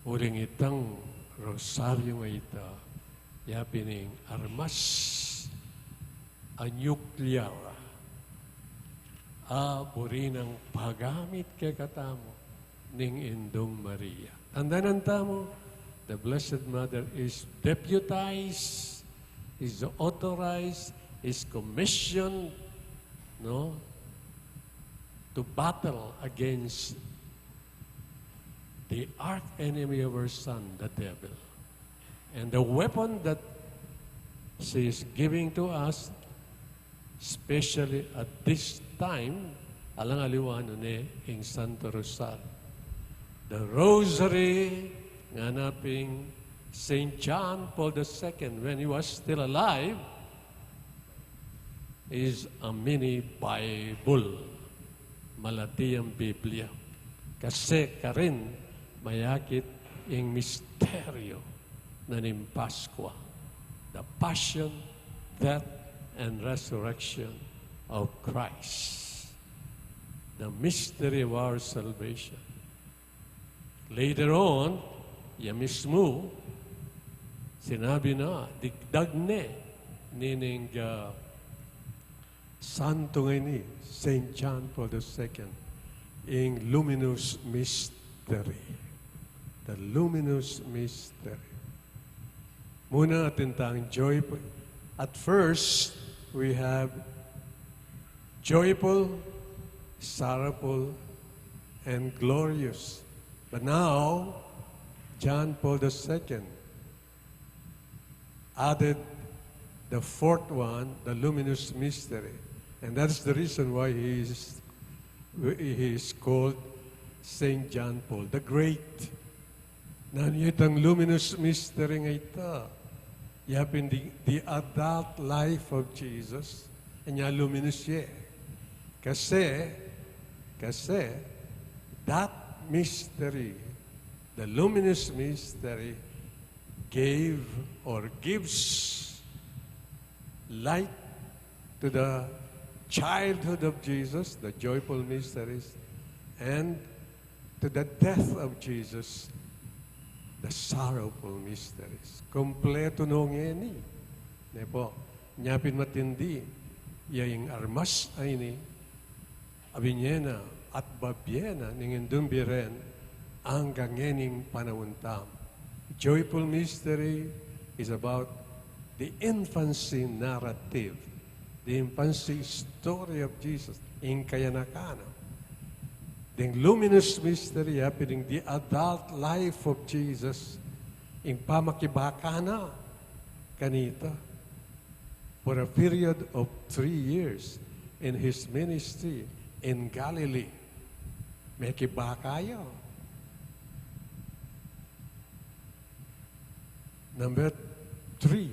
Uling itang rosaryo a ita, ya pin ing armas a nuclear a buri nang pagamit kekatamu ning Indung Maria. Tandanan tamu, the Blessed Mother is deputized, is authorized, is commissioned, no, to battle against the arch enemy of her son, the devil. And the weapon that she is giving to us, especially at this time, alang aliwa nune ing Santo Rosario. The Rosary, ngana pin Saint John Paul the Second, when he was still alive, is a mini Bible. Malati yang Biblia. Kasi karin mayakit ing misteryo na ning Paskwa, the passion, death, and resurrection of Christ, the mystery of our salvation. Later on, ya mismu, sinabi na, digdag ne nining, ah, santo ngeni, Saint John Paul the Second, ing luminous mystery. The luminous mystery. Muna atin tang joyful. At first, we have joyful, sorrowful, and glorious. But now, John Paul the Second added the fourth one, the luminous mystery. And that's the reason why he is, he is called Saint John Paul the Great. Nanu itang luminous mystery nga ita? Yapin the, the adult life of Jesus. Anya luminous ye. Kasi, kasi, that mystery, the luminous mystery, gave or gives light to the childhood of Jesus, the joyful mysteries, and to the death of Jesus, the sorrowful mysteries. Kompletu no ngeni. Ne pu, nya pin matindi ya ing armas a ini, abinye na at babie na ning Indung Biren angga ngening panaun tamu. Joyful mystery is about the infancy narrative, the infancy story of Jesus, ing kayanakan na. Ding luminous mystery, yapin ding the adult life of Jesus, ing pamakibaka na kanita. For a period of three years in his ministry in Galilee, mekibaka ya. Number three,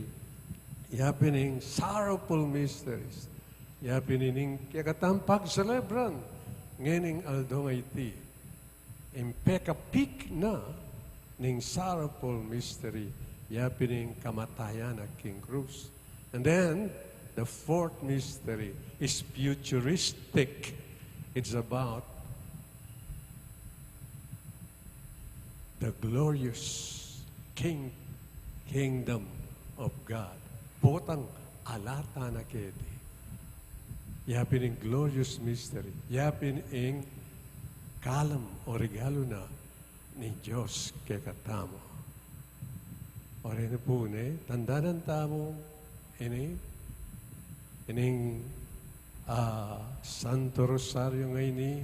yapin ing sorrowful mysteries. Yapin ining kekatamung pagselebran ngening aldo a iti. Ing pekapik na ning sorrowful mystery, yapin ing kamatayan na king krus. And then, the fourth mystery is futuristic. It's about the glorious king-, kingdom of God. Potang alata na keti. Yapin ing glorious mystery. Yapin ing kalam o regalu na ning Dios kekatamu. O reni pu ne, tandanan tamu ini, ining, ah, Santo Rosario ngeni,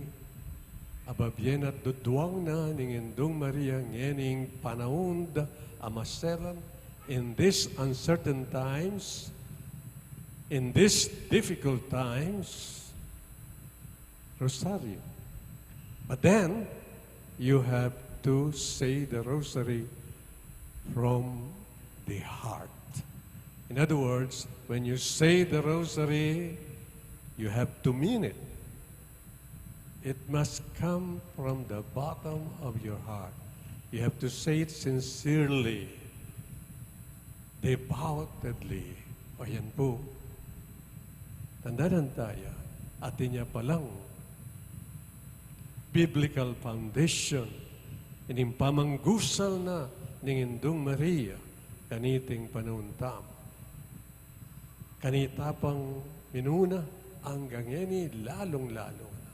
ababie na at duduang na ning Indung Maria ngening panaun da a maselan, in these uncertain times, in these difficult times, Rosario. But then, you have to say the Rosary from the heart. In other words, when you say the Rosary, you have to mean it. It must come from the bottom of your heart. You have to say it sincerely, devoutedly. O yan pu. Tandanan taya, atin ya palang biblical foundation ining pamanggusal na ning Indung Maria kaniting panaun tamu. Kanita pang minuna angga ngeni lalung-lalu na.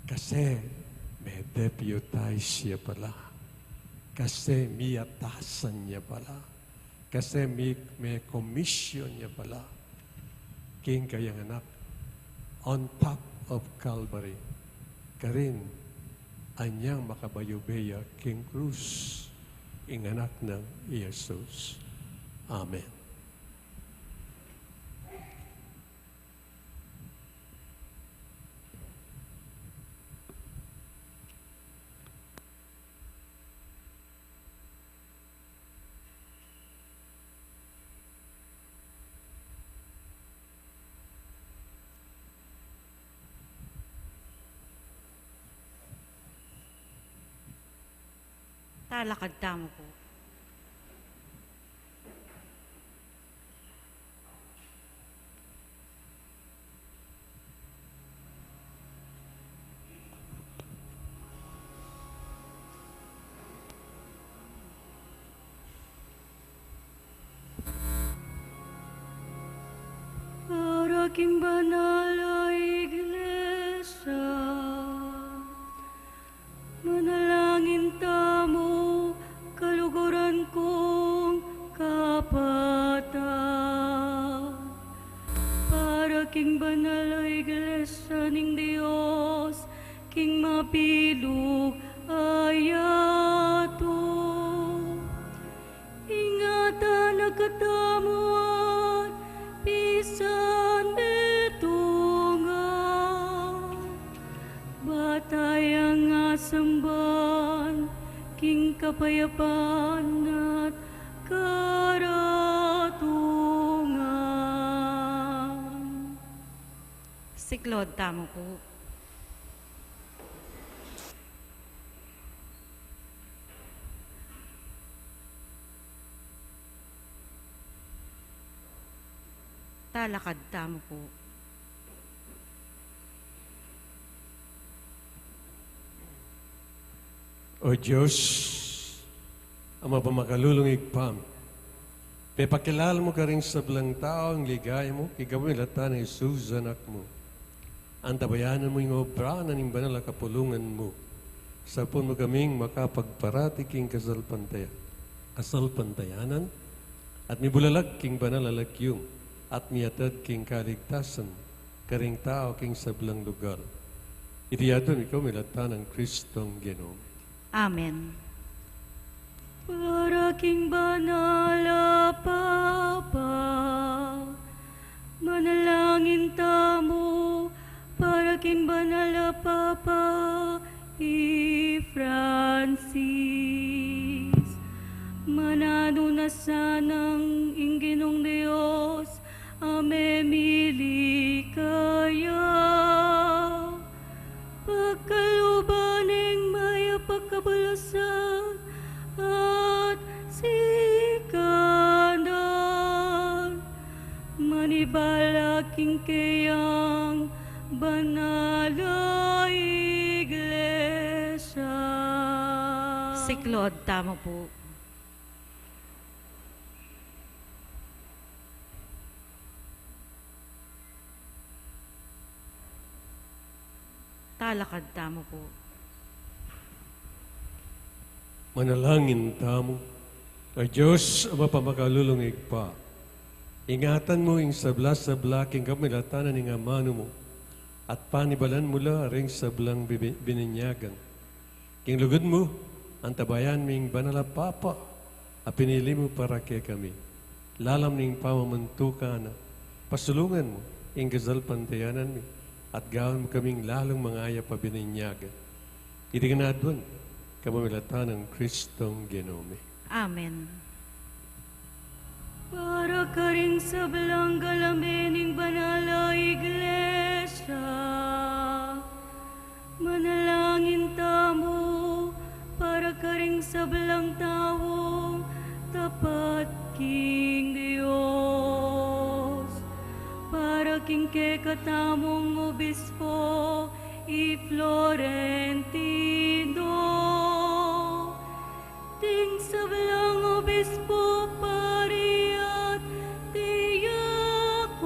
Kasi me-deputize ya pala. Kasi miyatasan ya pala. Kasi me-, me-commission ya pala king kayang anak on top of Calvary. Karin anyang makabayubaya king krus ing anak nang i Jesus. Amen. Talakad tamu pu. Para king banal a iglesia, manalangin tamu, kaluguran kung kapatad. Para king banal a iglesia ning Dios, king mabilug a yatu. Ingatan na katamu at pisan betungan. Batayang Samban king kapayapan at karatungan. Siklaud tamu pu. Talakad tamu pu. O Dios, a mapamakalulung Ibpa mi, pepakilala mu karing sablang tau ing ligaya mu king kapamilatan nang Jesus a Anak mu. Antabayanan mu ing obra na ning banal a kapulungan mu. Sapun mu kaming makapagparati king kasalpantaya-, kasalpantayanan, at mibulalag king banal a lagyu, at miatad king kaligtasan karing tau king sablang lugar. Iti aduan mi king kapamilatan nang Kristong Ginu mi. Amen. Para king banal a papa, manalangin tamu. Para king banal a papa i Francis, mananu na sanang ing Ginung Dios a memili kaya, pagkaluban ning mayap a kabalasan at sikanan, manibala king keyang banal a iglesia. Siklaud tamu pu. Talakad tamu pu. Manalangin tamu. O Dios, a mapamakalulung Ibpa, ingatan mu ing sabla-sabla king kapamilatan ning amanu mu, at panibalan mu la ring sablang bibi-, bininyagan. King lugud mu, antabayanan mu ing banal a papa a pinili mu para kekami. Lalam ning pamamantukan na, pasulungan mu ing kasalpantayanan mi, at gawan mu kaming lalung mangayap a bininyagan. Iti ngan aduan, kapamilatan nang Kristong Ginu mi. Amen. Para karing sablang galame ning banal a iglesia, manalangin tamu. Para karing sablang taung tapat king Dios, para king kekatamung obispo i Florentino, ding sablang obispo, pari at diakono,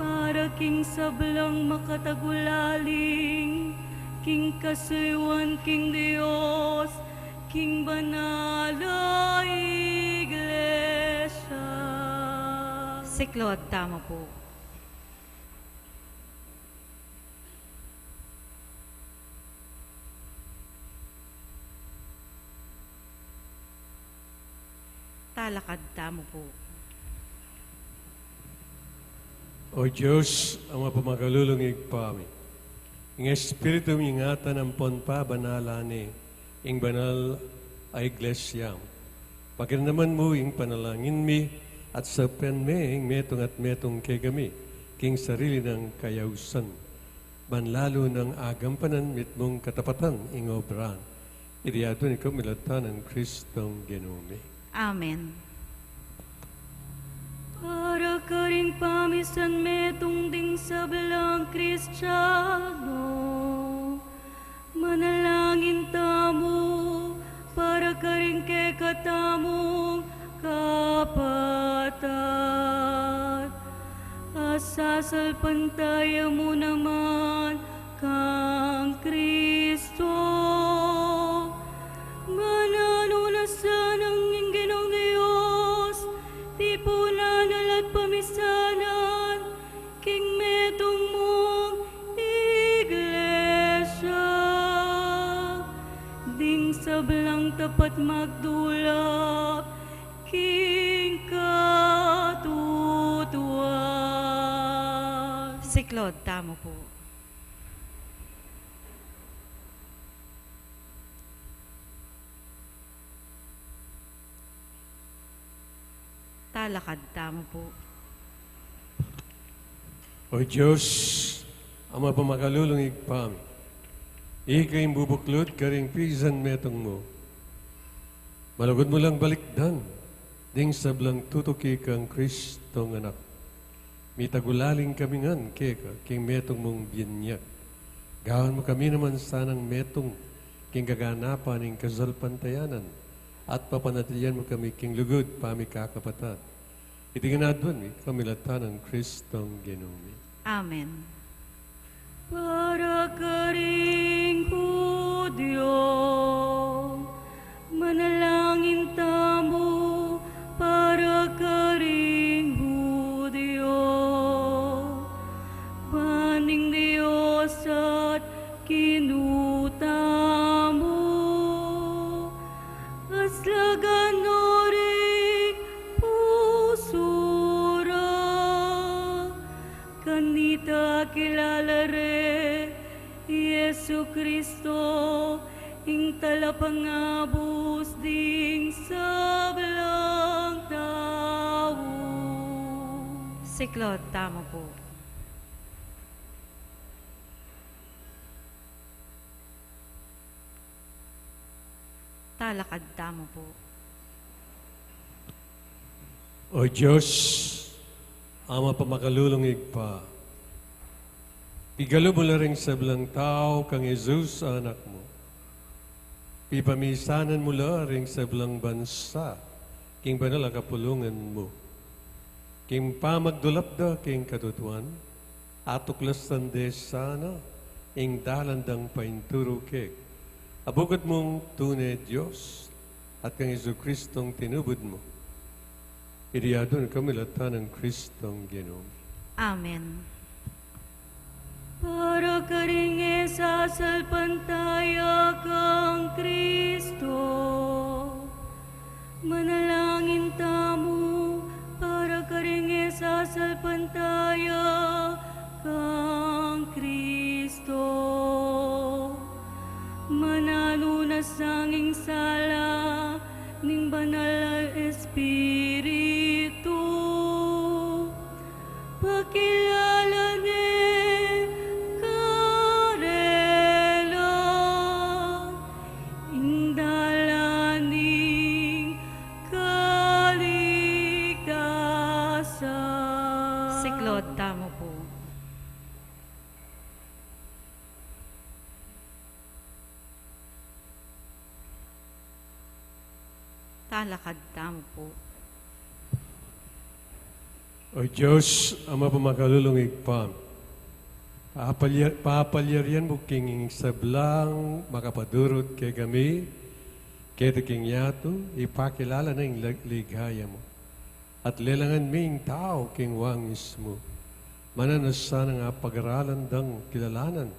para king sablang makatagulaling king kasuyuan king Dios, king banal a iglesia. Siklaud tamu pu. Talakad tamu pu. O Dios, a mapamakalulung Ibpa mi, ing Espiritu mu ing ampon pabanalan ne ing banal a iglesia mu. Pakiramdaman mu ing panalangin mi, at saupan me ing metung at metung kekami king sarili nang kayausan, ban lalu nang agampanan mitmung katapatan ing obra na. Iti aduan mi king kapamilatan nang Kristong Ginu mi. Amen. Para karing pamisanmetung ding sablang Kristiano, manalangin tamu. Para karing kekatamung kapatad a sasalpantaya mu naman kang Kristo, mananu na sanang ing Ginung Dios tipunan na la't pamisanan king metung mung iglesia, ding sablang tapat magdulap king katutuan. Siklaud tamu pu. Talakad tamu pu. O Dios, Ama pamakalulung Ibpa mi, ika ing bubuklud karing pisan metung mu. Malugud mu lang balikdan ding sablang tutuki kang Kristong Anak. Mitagulaling kami ngan keka king metung mung binyag. Gawan mu kami naman sanang metung king kaganapan ning kasalpantayanan, at papanatilian mu kami king lugud pamikakapatad. Iti ngan aduan mi, kamilatan nang Kristong Ginu mi. Amen. Para karing Judio, manalangin tamu. Para karing Judio, ban ing Dios at Ginu tamu, aslagan no ring pusu ra. Kanita kilala re i Jesucristo, ing talapangabus ding sablang tau. Siklaud tamu pu. Talakad tamu pu. O Dios, Ama pamakalulung Ibpa, pigalub mu la ring sablang tau kang Jesus a Anak mu. Pipamisanan mu la ring sablang bansa king banal a kapulungan mu. King pamagdulap da king katutuan, atuklasan de sana ing dalan dang painturu keka. Abugad mung tune Dios, at kang Jesucristong tinubud mu. Iti aduan mi, kamilatan nang Kristong Ginu mi. Amen. Para karing e sasalpantaya kang Kristo, manalangin tamu. Para karing e sasalpantaya kang Kristo, mananu na sanging sala ning Banal a Espiritu, pakilala ne karela ing dalan ning kaligtasan. Siklaud tamu pu. Talakad tamu pu. O Dios, Ama pamakalulung Ibpa, papalyar-, papalyarian mu king sablang makapadurut kekami, keti king yatu, ipakilala na ing lig-, ligaya mu. At lelangan ming tau king wangis mu. Mananu na sanang apagaralan dang kilalanan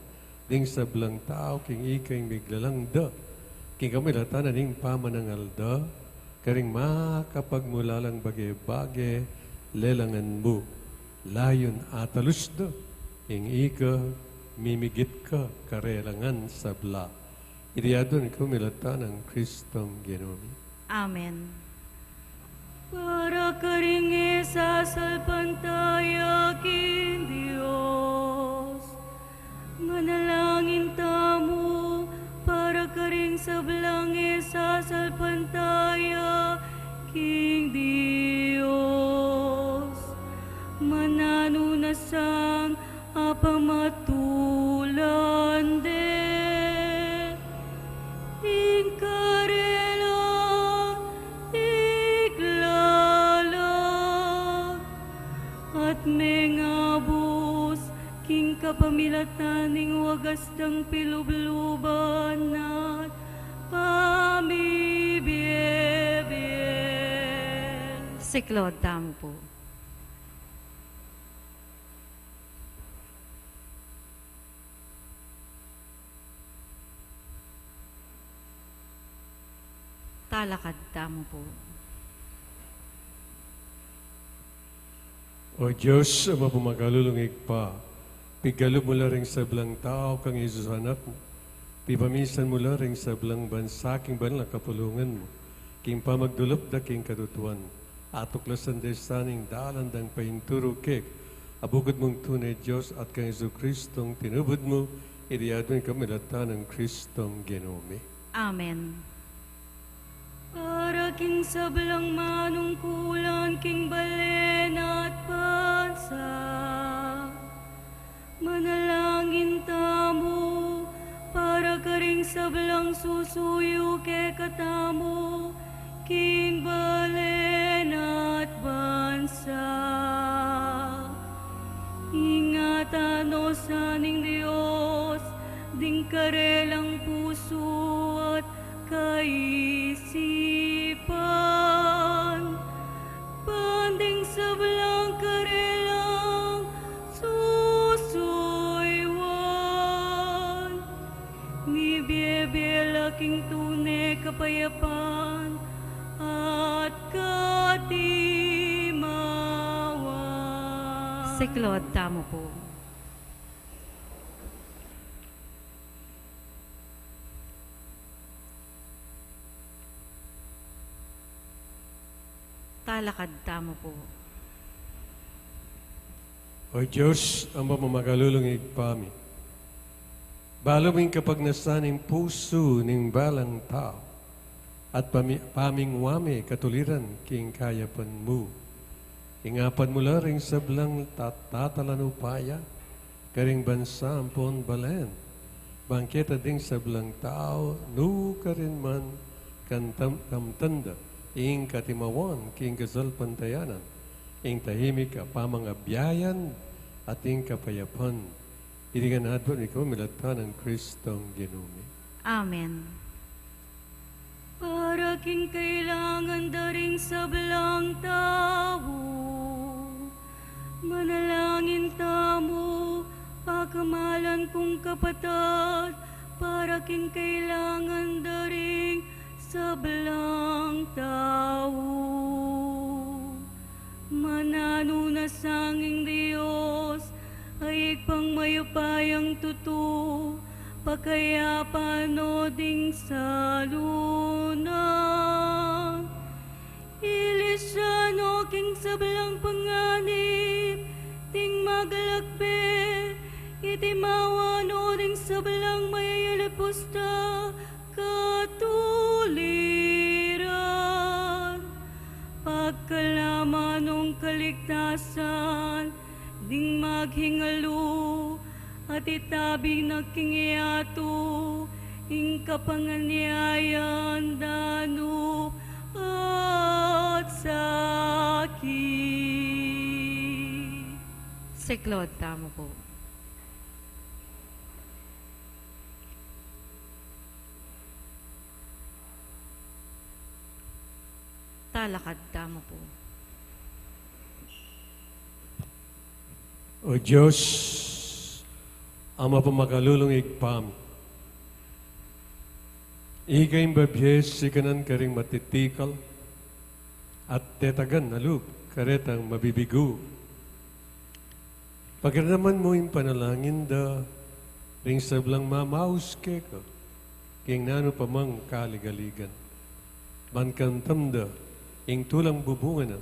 ding sablang tau king ika ing miglalang da king kamilatan na ning pamanangal da karing makapagmulalang bage-bage. Lelangan mu, layun atalus da ing ika mimigit ka karela ngan sabla. Iti aduan mi, kamilatan nang Kristong Ginu mi. Amen. Para karing e sasalpantaya king Dios, manalangin tamu. Para karing sablang e sasalpantaya king Dios, mananu na sang apamatulan de ing karelang iglala at mengabus king kapamilatan ning wagas dang pilubluban at pamibiebie. Siklaud tamu pu. Talakad tamu pu. O Dios, Ama pamakalulung Ibpa, pigalub mu la ring sablang tau kang Jesus a Anak mu, pipamisan mu la ring sablang bansa king banal a kapulungan mu, king pamagdulap da king katutuan, Atuklasan de sa ning dalan dang painturu keka, a bukut mung tune Dios at kang Jesucristong tinubud mu, iti aduan mi kamilangan nang Cristong Ginu mi. Amen. Para king sablang manungkulan king balen at bansa, manalangin tamu para karing sablang susuyu kekatamu king balen at bansa. Ingatan no sa ning Dios ding karelang pusu at kaisipan, ban ding sablang karelang susuyuan, mibie-bie la king tune kapayapan at katimawan. Siklaud tamu pu. Talakad tamu pu. O Dios, Ama, mamakalulung Ibpa mi, balu ming kapagnasan ing pusu ning balang tau, at pami-, pamingwa me katuliran king kayapan mu. Ingapan mu la ring sablang tat-, tatalan upaya karing bansa ampon balen, ban keta ding sablang tau, nukarin man, kantam-, kamtan da ing katimawan king kasalpantayanan, ing tahimik a pamangabiayan, at ing kapayapan. Iti ngan aduan mi kamilangan nang Cristong Ginu mi. Amen. Para king kailangan da ring sablang tau, manalangin tamu, pakamalan kung kapatad, para king kailangan da ring sablang tau. Mananu na sa ing Dios a Ibpang mayupayang tutu, pakayapan no ding salunat. Ilisan no king sablang panganib ding magalakbe, itimawa no ding sablang mayayalipus da katuliran. Pagkalamanan nong kaligtasan ding maghingalu, at itabi na king yatu ing kapanganyayan danu at sakit. Siklaud tamu pu. Talakad tamu pu. O Dios, Ama, mapamakalulung Ibpa mi, ika ing babie sikanan karing matitikal, at tetagan na lub karetang mabibigu. Pakiramdaman mu ing panalangin da ring sablang mamaus keka king nanu pa mang kaligaligan, ban kamtan da ing tulang bubungan na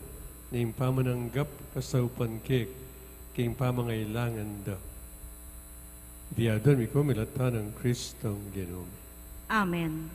ning pamananggap kasaupan keka king pamangailangan da. Iti aduan mi kamilangan nang Cristong Ginu mi. Amen.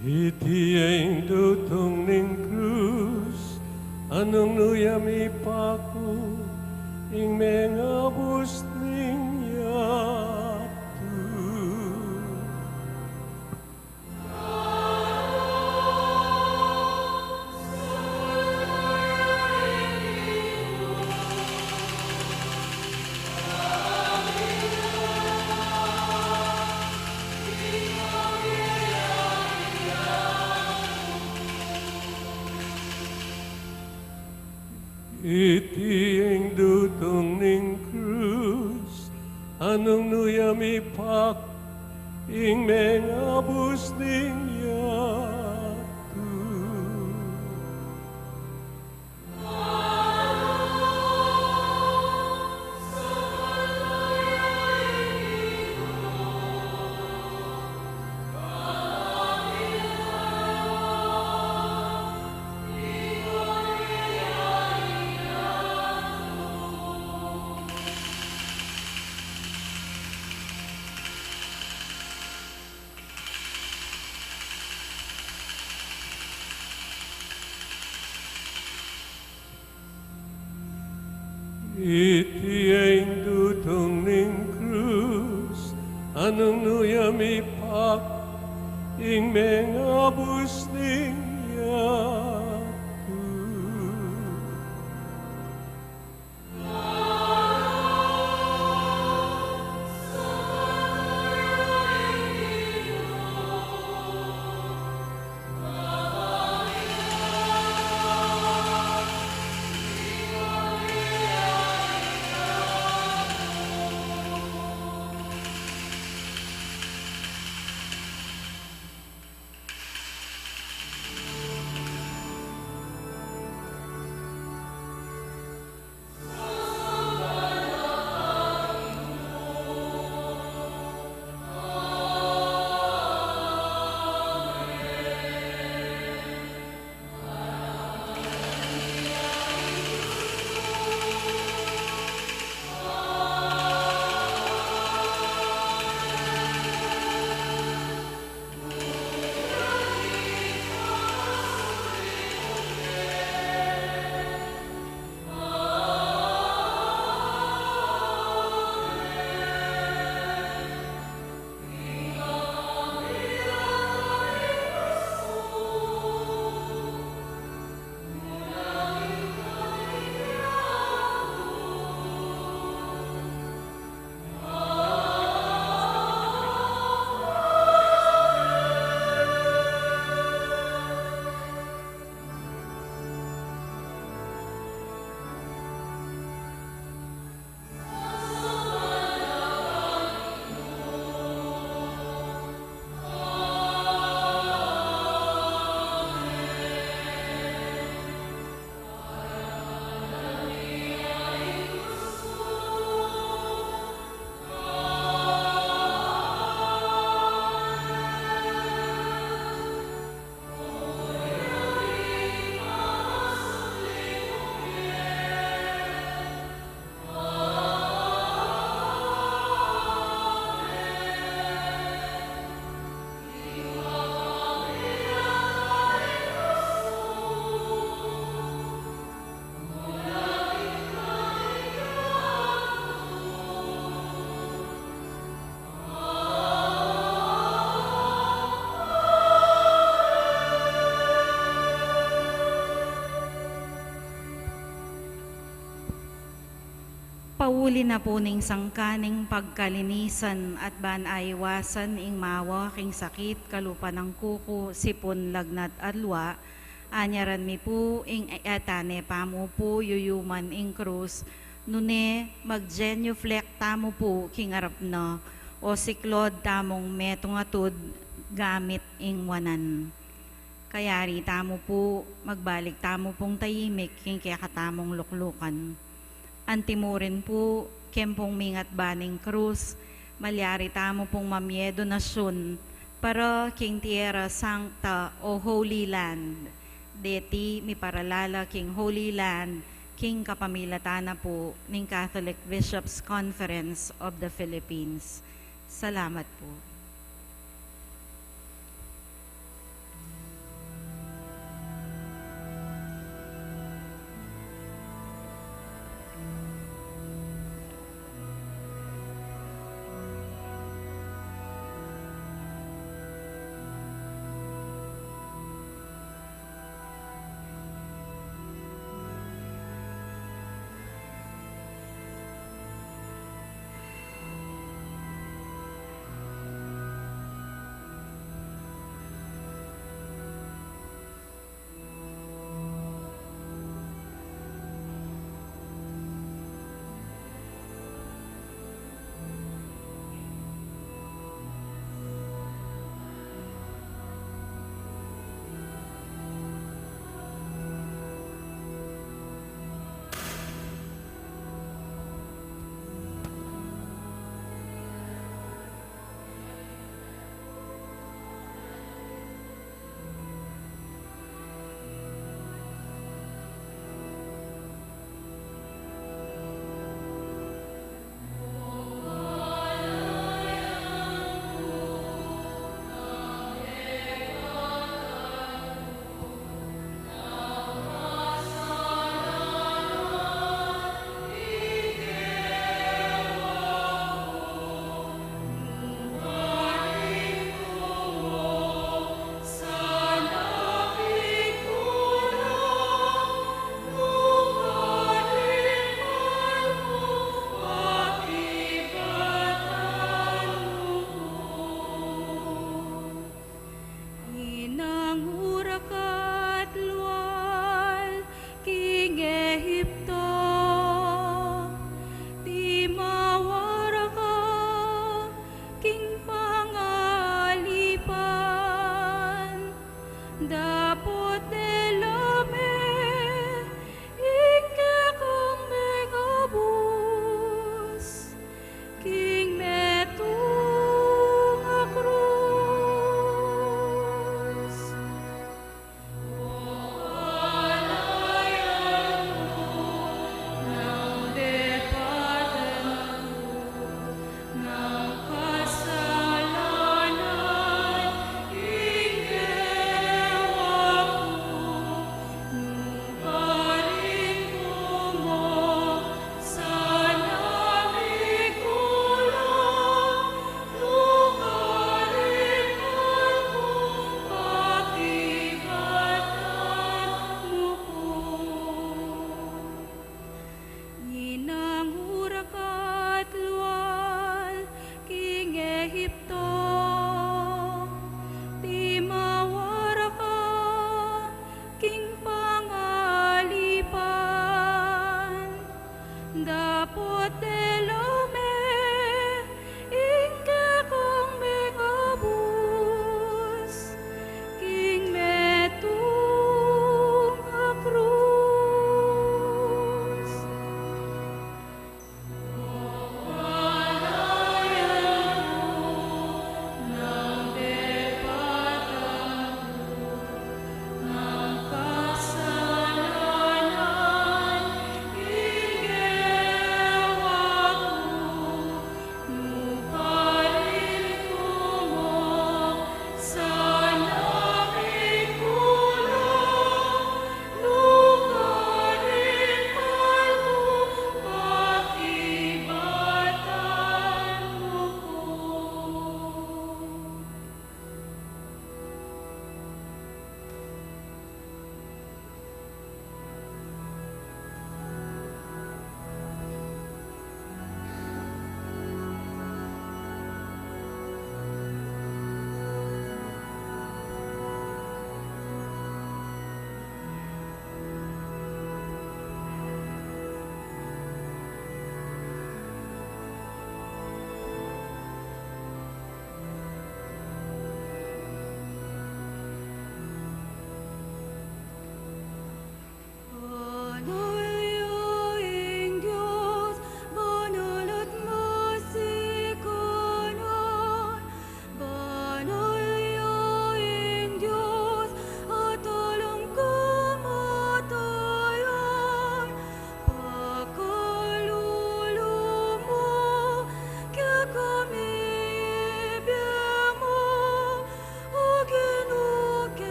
Iti ing dutung ning krus, a nung nu ya mipaku ing mengabus ning yatu. Iti ing dutung ning krus, a nung nu ya mipaku ing mengabus ning yatu. Iti ing dutung ning krus, a nung nu ya mipaku ing mengabus ning yatu. Pauli na pu ning sangkan ning pagkalinisan at ban aiwasan ing mawa king sakit, kalupa nang kuku, sipun, lagnat at lua, anyaran mi pu ing etane pa mu pu yuyuman ing krus, nune mag-genuflect tamu pu king arap na, o siklaud tamung metung a tud gamit ing wanan. Kayari tamu pu, magbalik tamu pung taimik king kekatamung luklukan. Antimurin pu, keng pung mingat ba ning krus, malyari tamu pung mamye donasyun para king Tierra Santa o Holy Land. Deti miparalala king Holy Land king kapamilatan na pu ning Catholic Bishops' Conference of the Philippines. Salamat pu.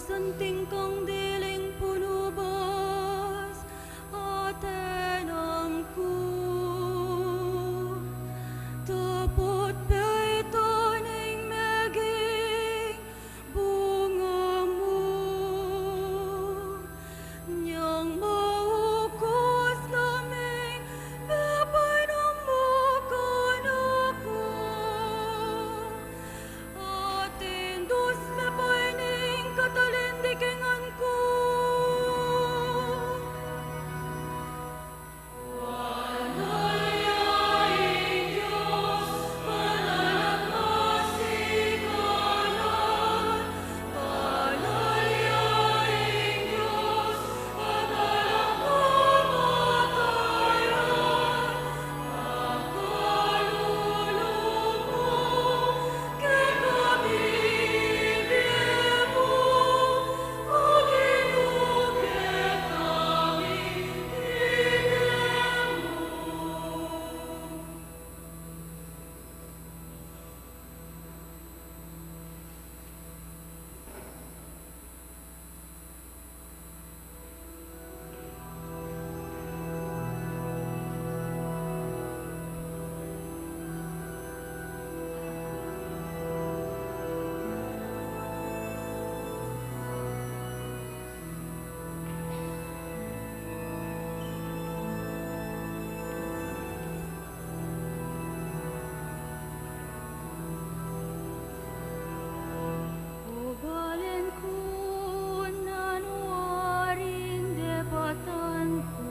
Santing kang diling punubas, atenang ku, dapot peitan ing meging bunga mu. Nyang maukus la ming pepainam mu kanaku, atin dus me pa ining katalindikingan ku. O balen ku, nanu waring depatan ku,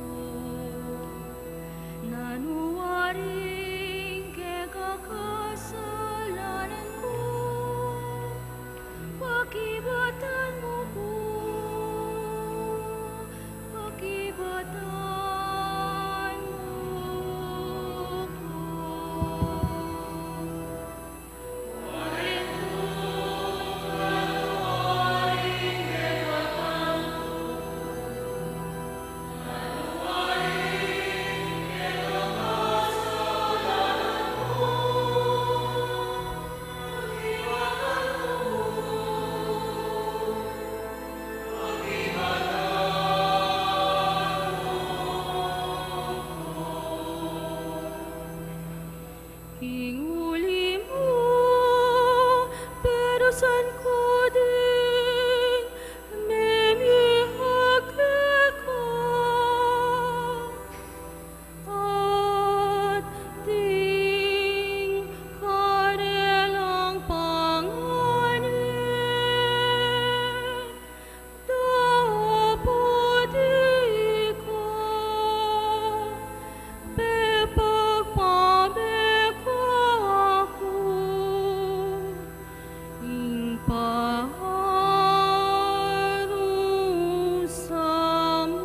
nanu waring kekakasalanan ku, pakibatan mu ku, pakibatan mu ku. King uli mu, perusan ku ding memihag keka, at ding karelang panganing dapot ika pepagpameka ku ing parusa mu.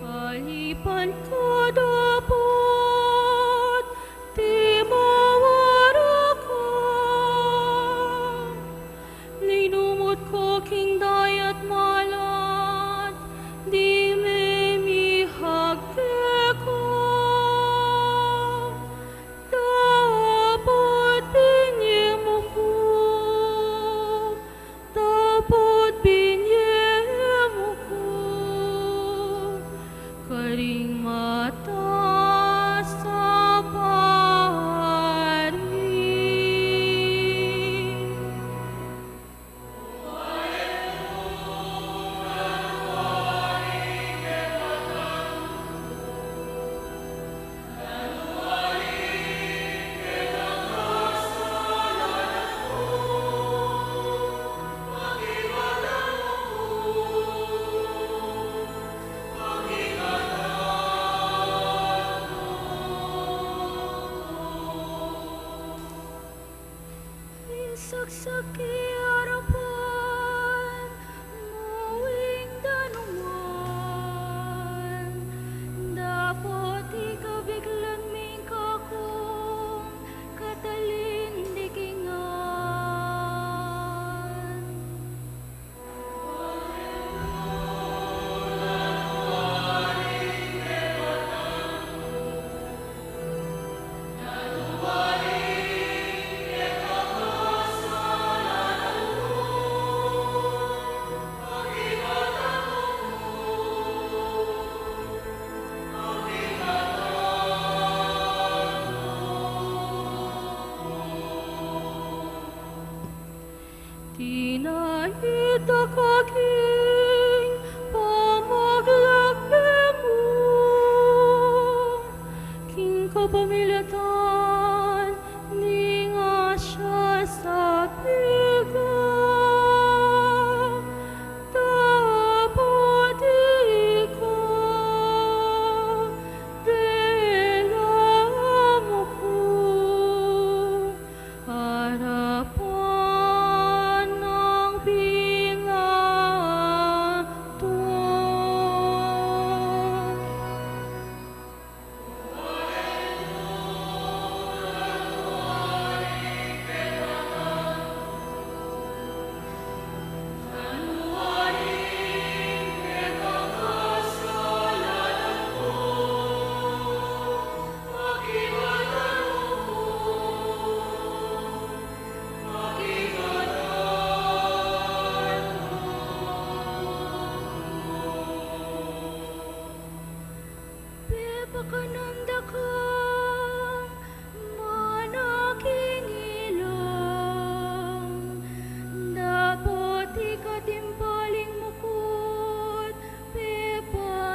Alipan ka dapot, ti mawara ka. Linumut ka king dayat malat, ding memihag keka. Dapot binye mu ku, dapot binye mu ku karing matas a pari. Ing saksakit a Pamilatan ning asya sa piga, dapot ika dela mu ku arapan nang Pilato. Pepakanan da kang manaking ilang, dapot ika timpaling mu ku't pepalasan.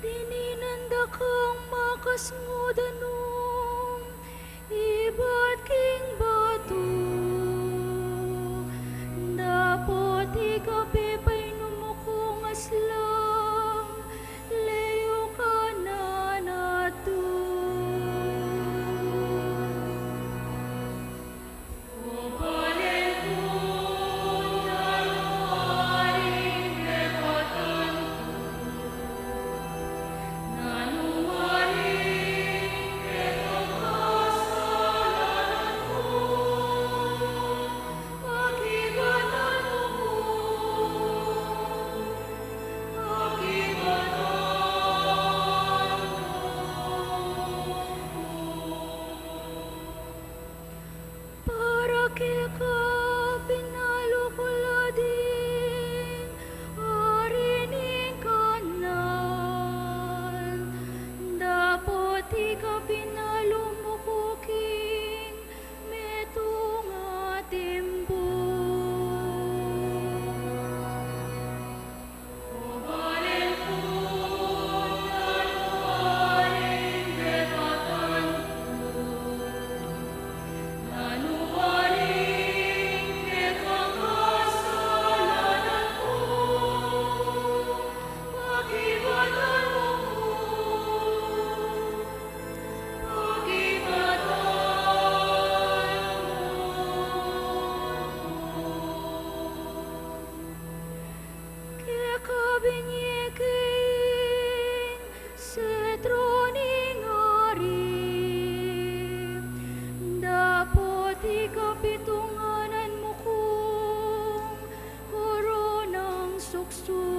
Dininan da kang makasngo danum ibat king batu, dapot ika pepainum mu kung aslang leyu ka na natu. Para keka pinalu ku la ding ari ning kanaan, dapot ika pinalu mu ku king metung a timpu. Keka binye ke ing setro ning ari, dapot ika pitunganan mu kung koronang suksuk.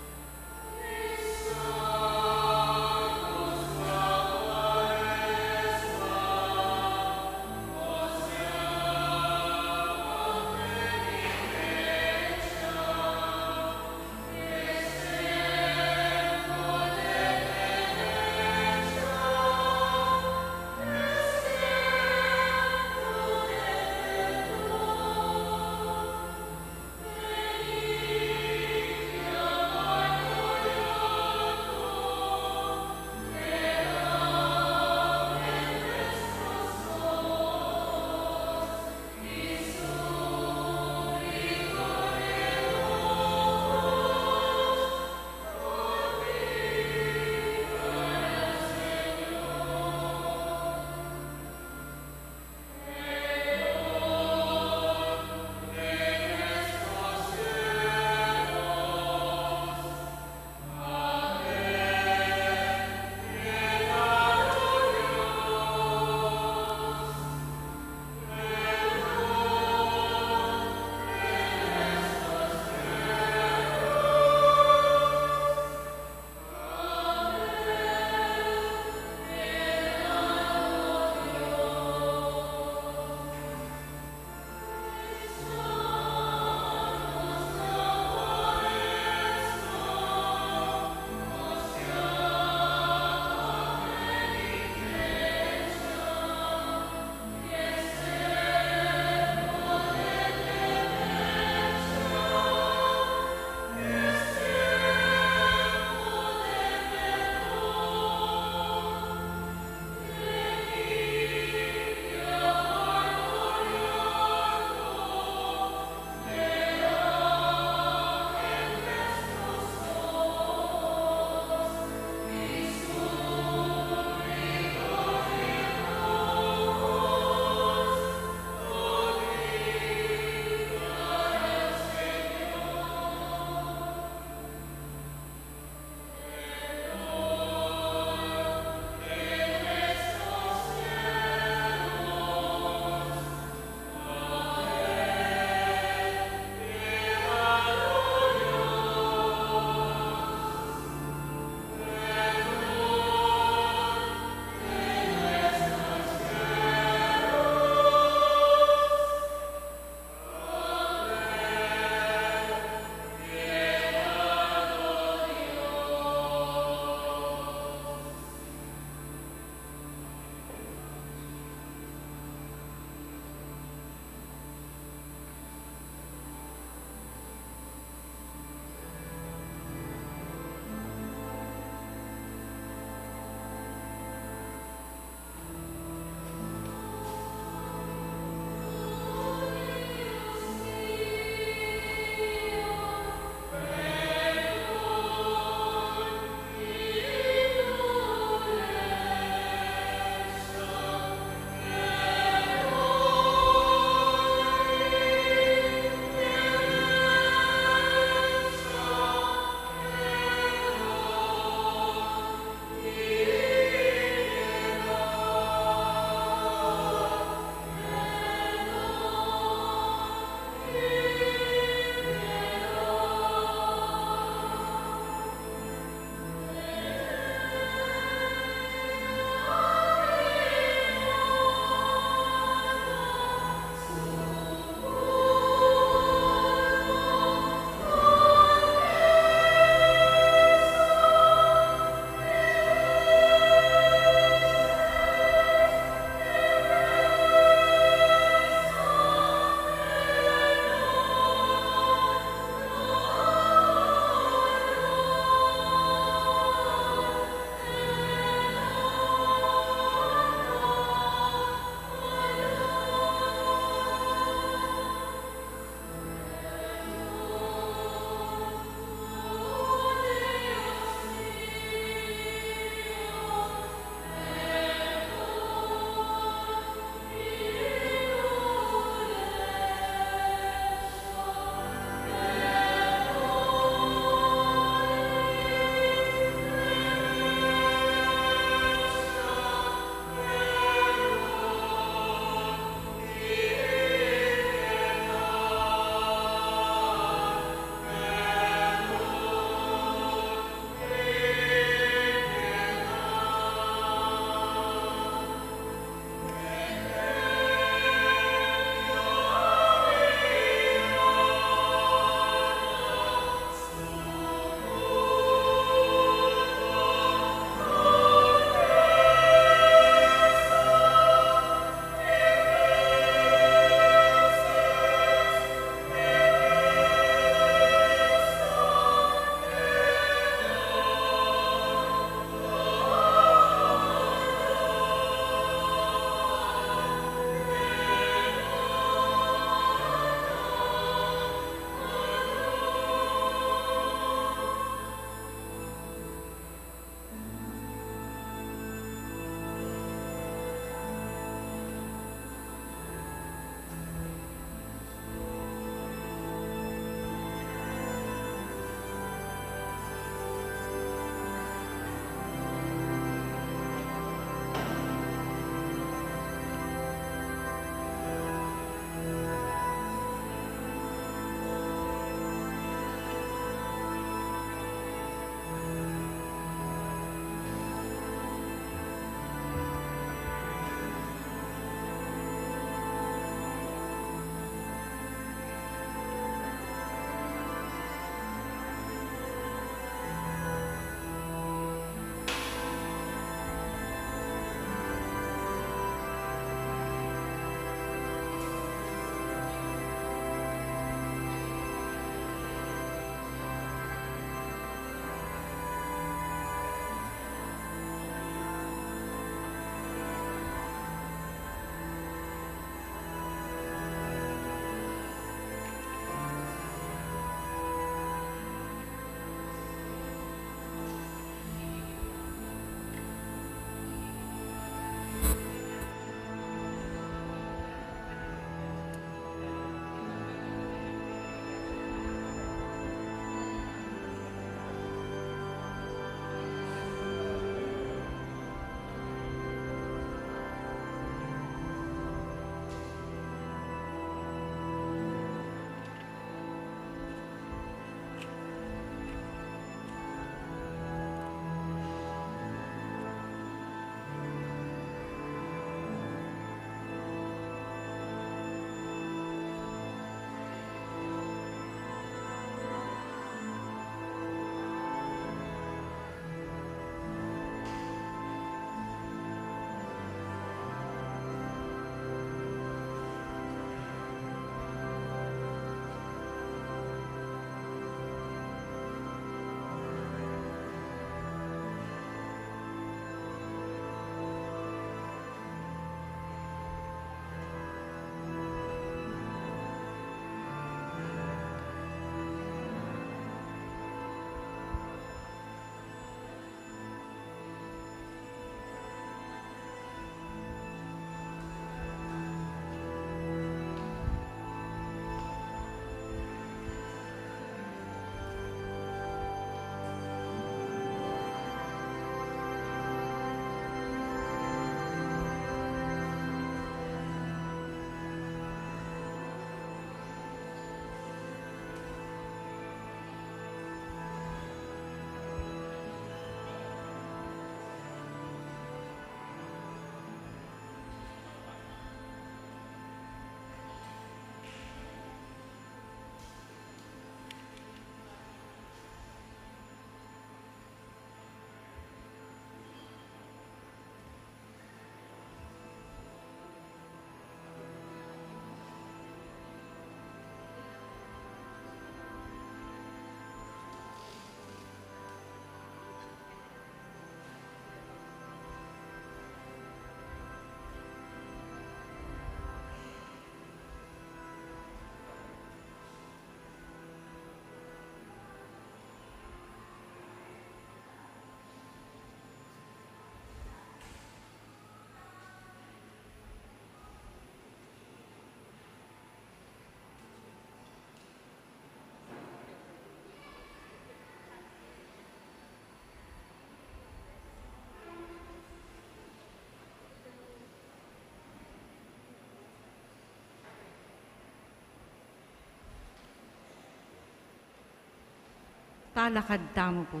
Talakad tamu pu.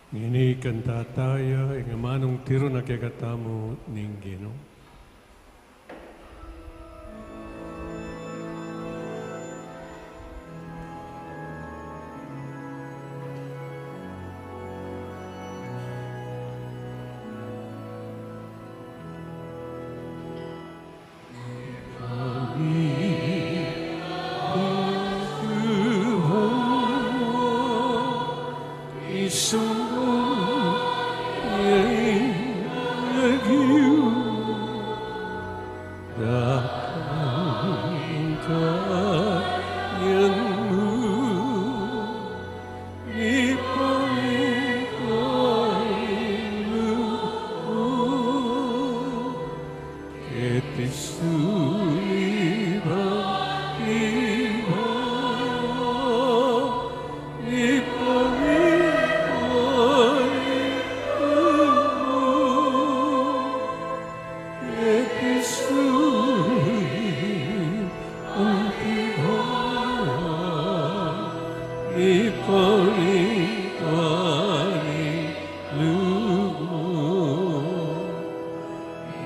Ngeni kanita taya ing amanung tiru na kekatamu ning Ginu.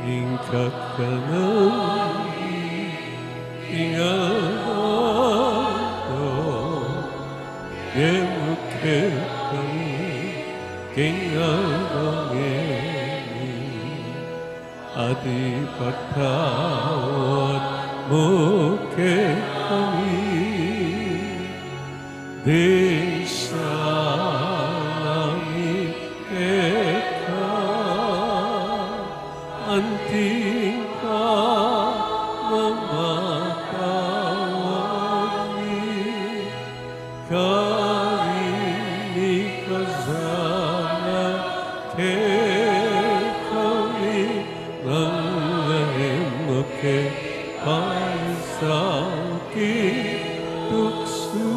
Ing kakanami king aldo, demu kekami king aldo ngeni, at ipatawad mu kekami ding sala mi keka, anti ing pamamatawad mi karing mikasala kekami, nune e mu ke paisaul king tuksu,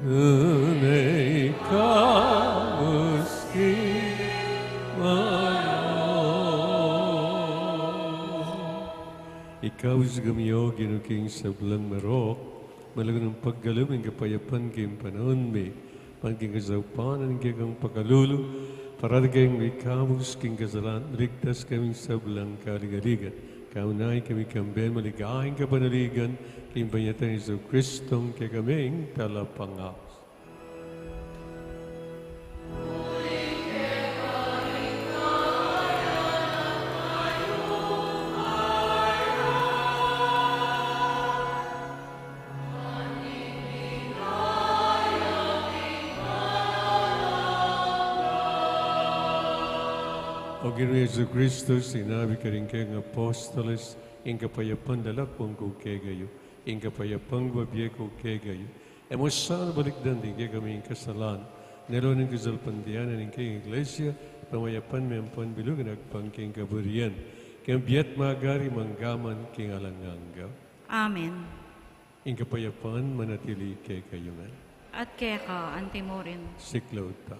nune ikabus king marok. Ikabus kami, O Ginu, king sablang marok, malago nang pagkalub ning kapayapan king panaun mi, ban king kasaupan ning kekang pakalulu, parati keng ikabus king kasalan, maligtas kami king sablang kaligaligan. Kaunayan kami kambe ning maligayang kapanaligan king panyatang Jesucristo a kekaming Talapangabus. O Ginu Jesucristo, sinabi mu karing kekang apostoles, ing kapayapan lalakwan ku kekayu, ing kapayapan ku bibie ku kekayu. E mu sana balikdan ding kekaming kasalan, nune lawan ing kasalpantayanan ning kekang Iglesia, pamayapan me ampon bilug agpang king kaburian, king bie at magari manggaman king alang angga. Amen. Ing kapayapan manatili kekayu ngan. At keka antimurin. Siklaud ta.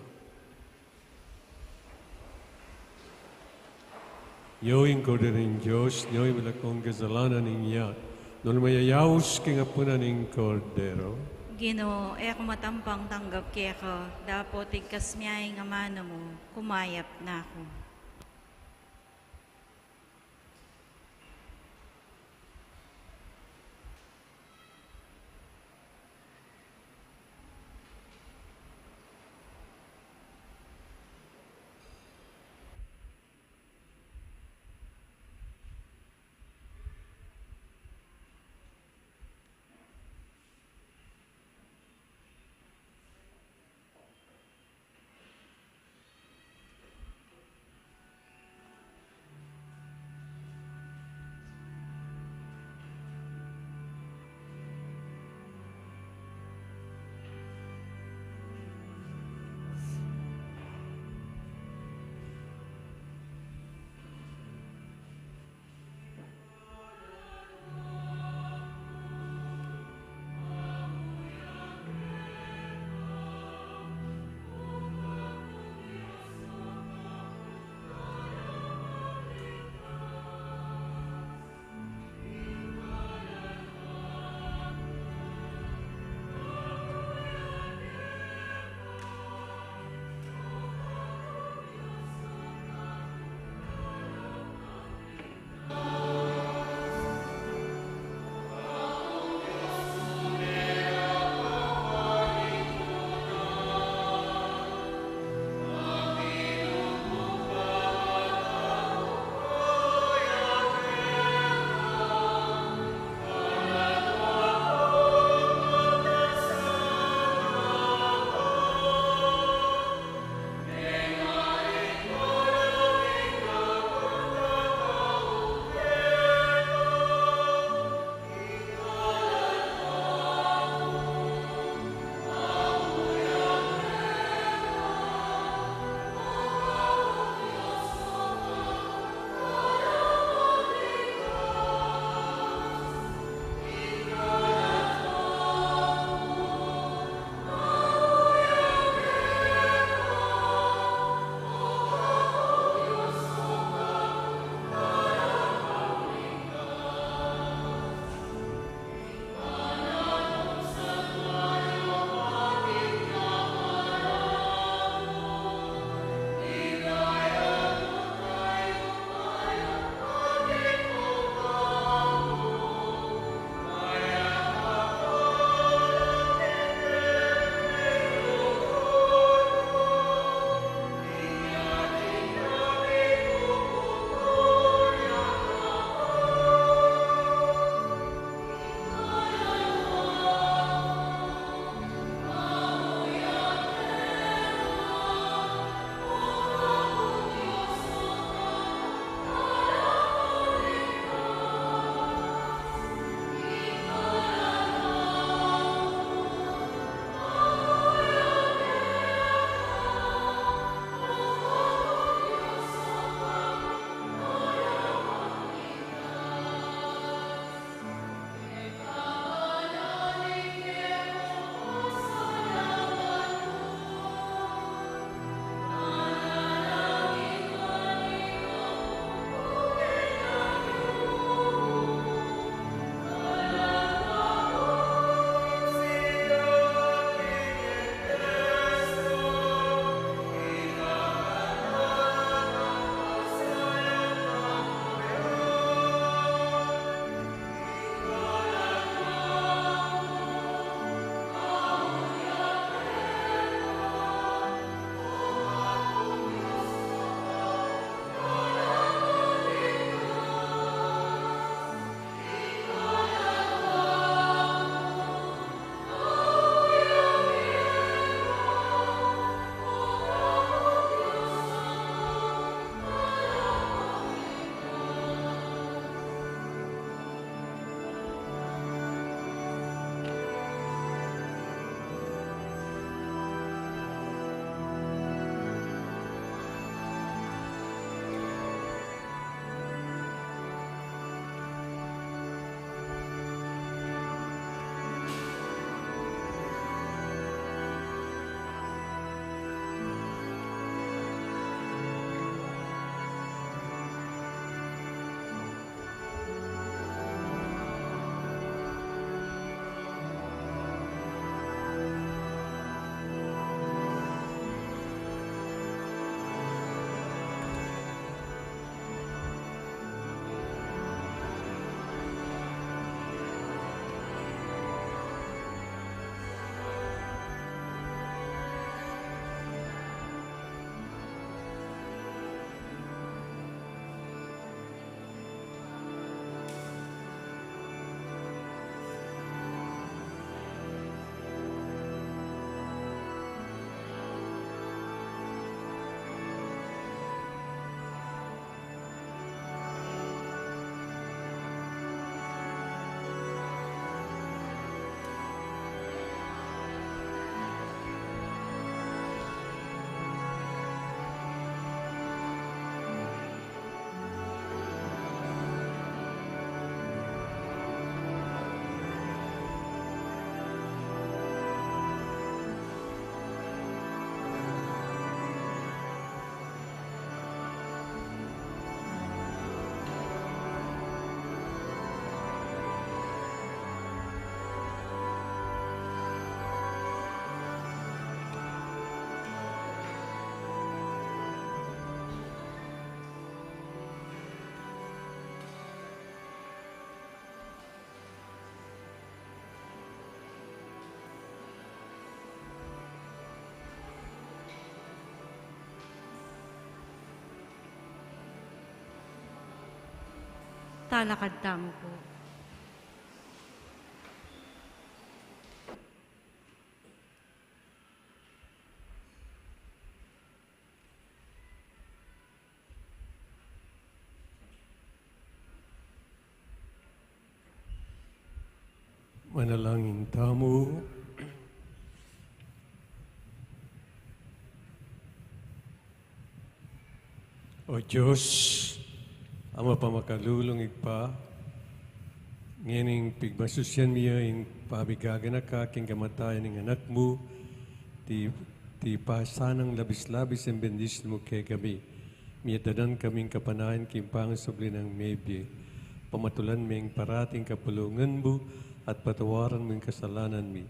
Yawe ing Kordero ning Dios, yawe ing milakwan king kasalanan ning yatu. Nune mayayaus king apunan ning Kordero. Ginu, e ku matampang tanggap keka, dapot igkas mu ing amanu mu, kumayap na ku. Lalakad tamu pu. Manalangin tamu. O Dios, Ama pamakalulung Ibpa, ngening pigmasusyan mi ya ing pamigaganaka king kamatayan ning Anak mu, ti, tipa sanang labis-labis ing bendisyun mu kekami. Miyadanan kaming kapanayan king pangasubli nang mebie. Pamatulan ming parati ing kapulungan mu at patawaran mu ing kasalanan mi.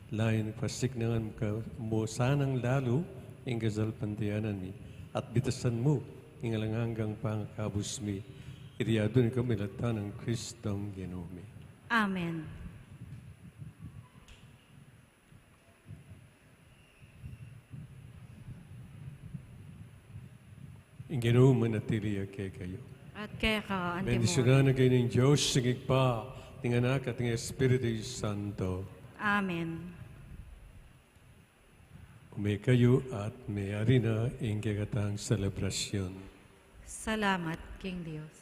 Layun pasiknangan mu ka-, mu sanang lalu ing kasalpantayanan mi at bitasan mu ing alang anggang pangakabus mi. Iti adwan mi kami lata nang Kristong Ginu mi. Amen. Ing Ginu manatili ya kekayu. At keka naman. Bendisyunan na kayu ning Dios, ing Ibpa, ning Anak, at ning Espiritu Santo. Amen. Ume kayu at meyari na ing kekatang selebrasyun. Salamat king Dios.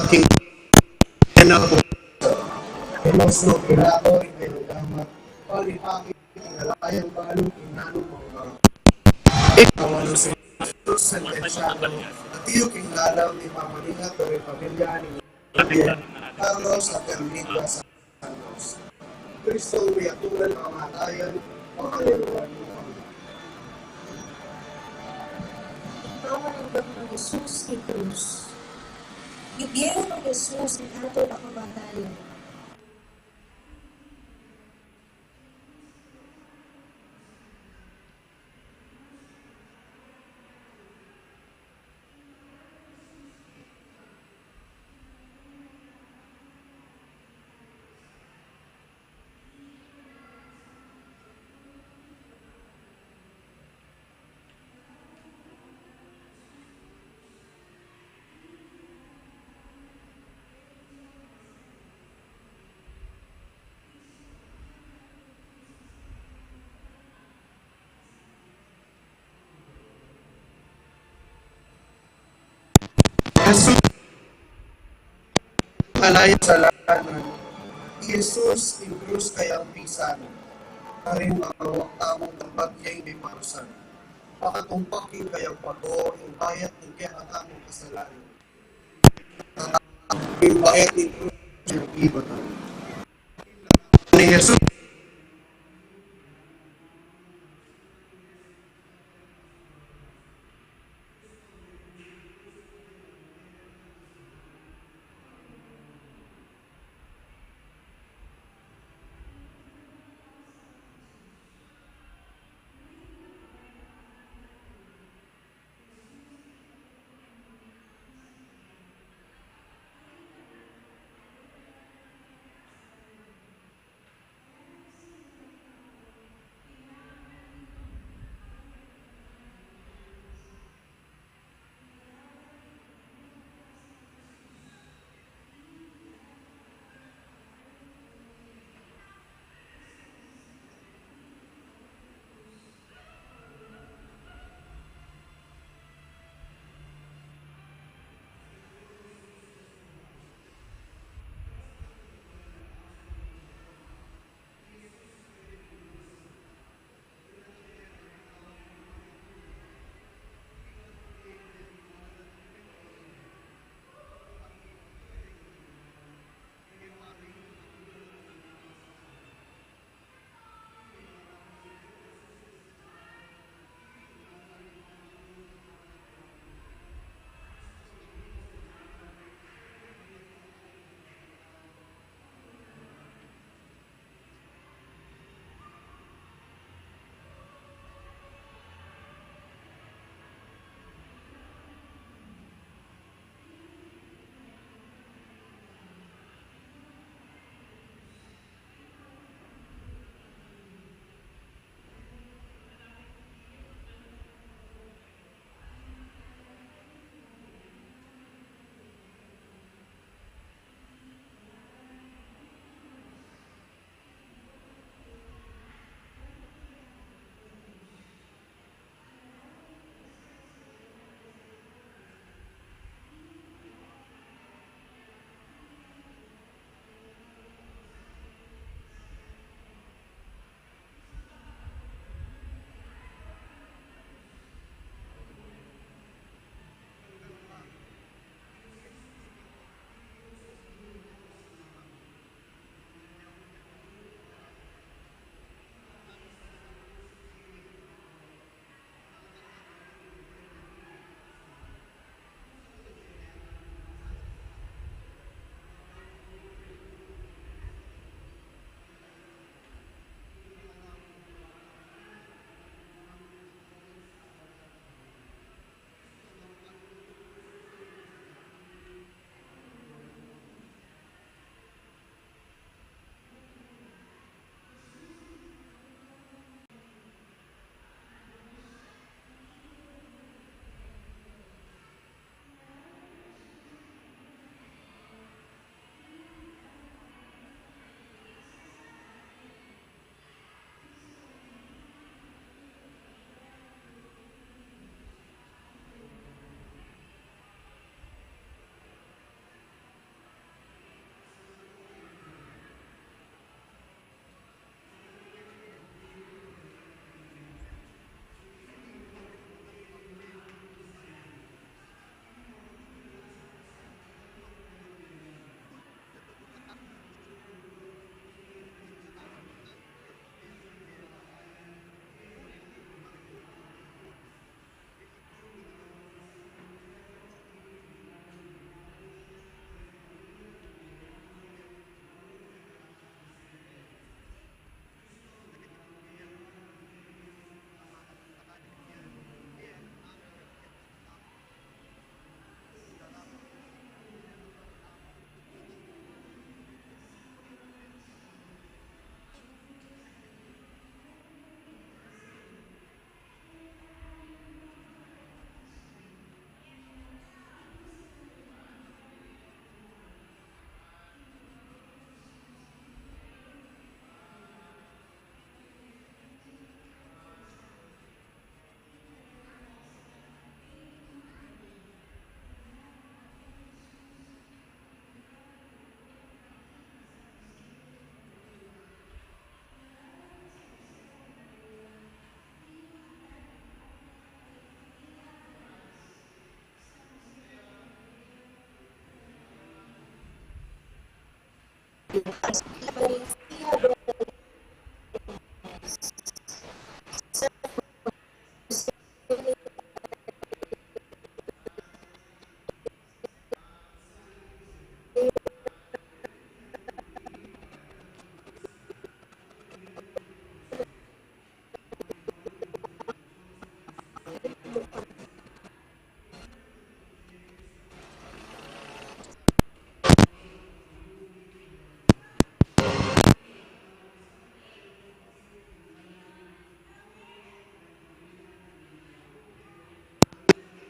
king, ina ku. Pilato ring kayang gamat, palipakin ing alayang balu king nanung mangkarapat. Ing awan nang Jesus, sentensyadu, atiu king lalam ning pamaningat da ring pamilya ning Carlos at Carlita Santos. Kristo, miyatulan ing kamatayan, pakaluaran mu kami. Ing pamaningat nang Jesus king krus. Ing bie nang Jesus king atur a kamatayan. Jesus, alayang kasalanan. Jesus, ing krus kayang pisan. Karin mangawak tamung tampat ya ing miparusan. Pakatumpak king kayang pago, ing bayad ning kekatamung kasalanan. Ing bayad ning krus, ing ibatan ni Jesus.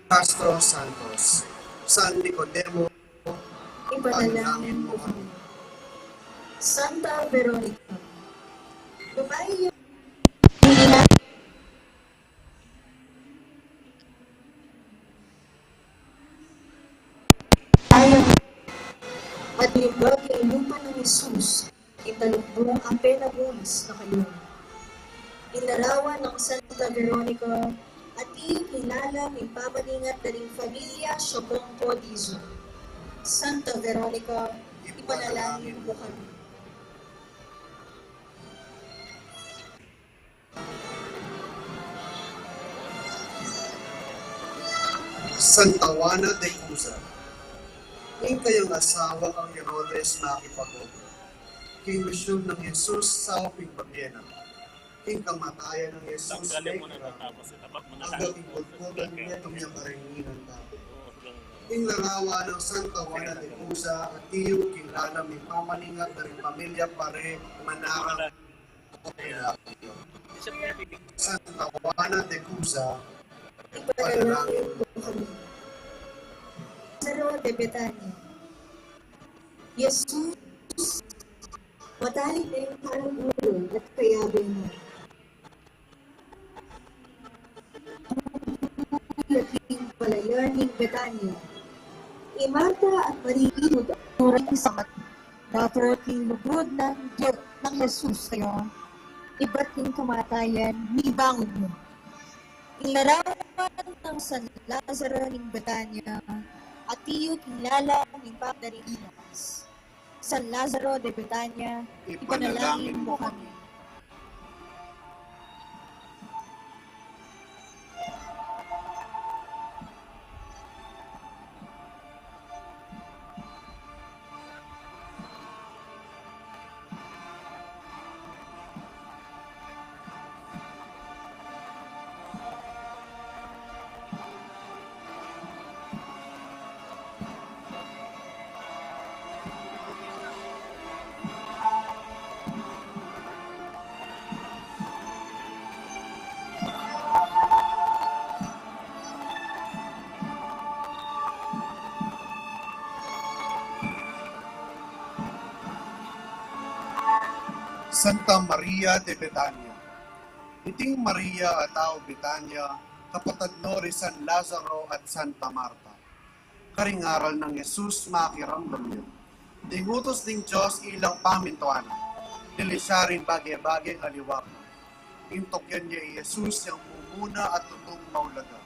Castro Santos, San Nicodemo, ipanalangin mo kami. Santa Veronica, babae yung at limbag ing lupa nang Jesus, ing talukbong a penabulis na kayu. Ing larawan nang Santa Veronica, atiu king lalam ning pamaningat da ring familia Siopongko Dizon. Santa Veronica, ipanalangin mo kami. Santa Juana de Cuza, ing kayang asawa kang Herodes makipagogo king misyun nang Jesus saup ing pamie na. King kamatayan nang Jesus, tanggalin mo na, tapos itapat mo na, anggang king kulkulan, metung yang karenginan tabi. Ing larawan nang Santa Juana de Cuza, atiu king lalam ning pamaningat da ring familia Pare Manara. Santa Juana de Cuza, ipanalangin mo kami. Lazaro de Betania. Jesus, matalik na ing kaluguran at kayabe na. King palayan ning Betania, i Marta at Maria, inuran sa mat-, dapot king lugud nang Je-, nang Jesus kaya, ibat king kamatayan, mibangon ya. Ing larawan nang San Lazaro ning Betania, atiu king lalam ning pamaningat da ring San Lazaro de Betania, ipanalangin mo kami. Santa Maria de Betania. Iting Maria a tau Betania, kapatad no ri San Lazaro at Santa Marta. Karing aral nang Jesus, makiramdam ya. Ding utus ning Dios ilang pamintuan na, dili siya ring bage-bageng aliwa pa. Ing tukyan ya i Jesus yang mumuna at tutung maulaga.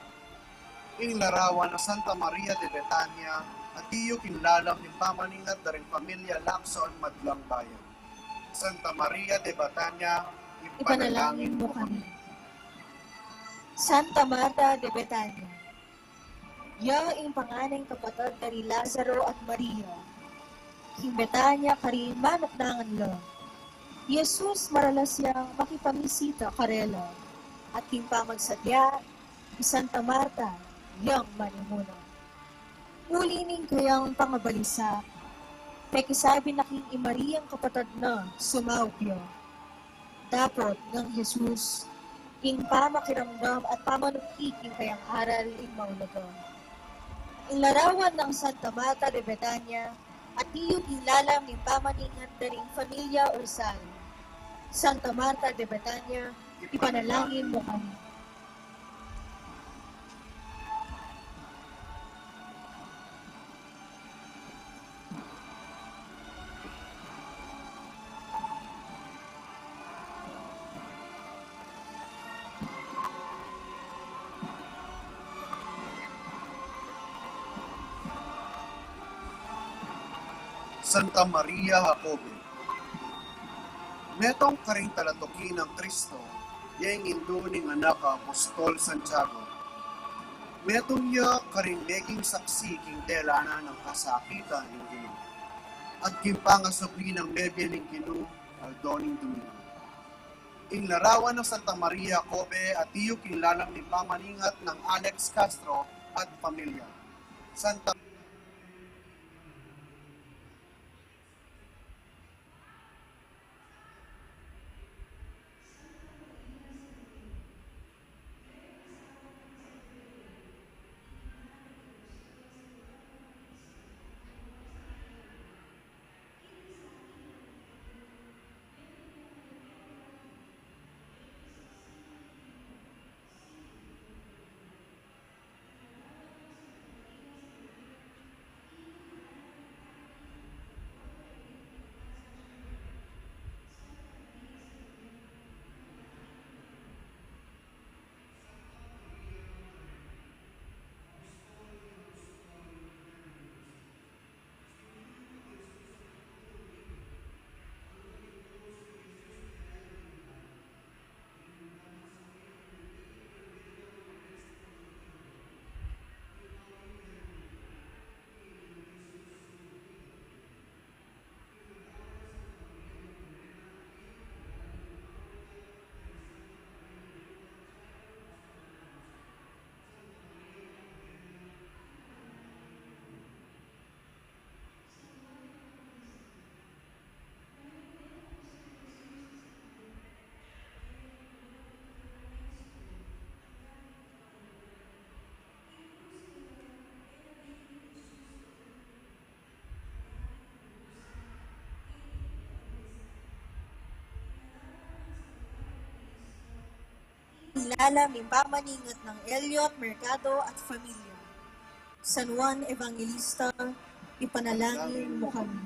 Ing larawan nang Santa Maria de Betania, atiu king lalam ning pamaningat da ring familia Lacson, Madlang Bayan. Santa Maria de Betania, ipanalangin mo kami. Santa Marta de Betania. Ya ing panganeng kapatad da ri Lazaro at Maria. King Betania karing manuknangan la, i Jesus maralas yang makipamisita karela, at king pamagsadya, i Santa Marta yang manimuna. Uli ning kayang pangabalisa, pekisabi na king i Mariang kapatad na, sumaup ya. Dapot nang Jesus, ing pamakiramdam at pamanukik king kayang aral ing maulaga. Ing larawan nang Santa Marta de Betania, atiu king lalam ning pamaningat da ring familia Ursal. Santa Marta de Betania, ipanalangin mo kami. Santa Maria Jacobe, Metung karing talatuki nang Kristo, ya ing indu ning anak a Apostol Santiago. Metung ya karing meging saksi king dela na nang kasakitan ning Ginu, at king pangasubli nang mebie ning Ginu, aldo ning Domingo. Ing larawan nang Santa Maria Cobe, atiu king lalam ning pamaningat nang Alex Castro at pamilya. Santa Ilalam ning pamaningat nang Elliot Mercado at pamilya. San Juan Evangelista, ipanalangin mu kami.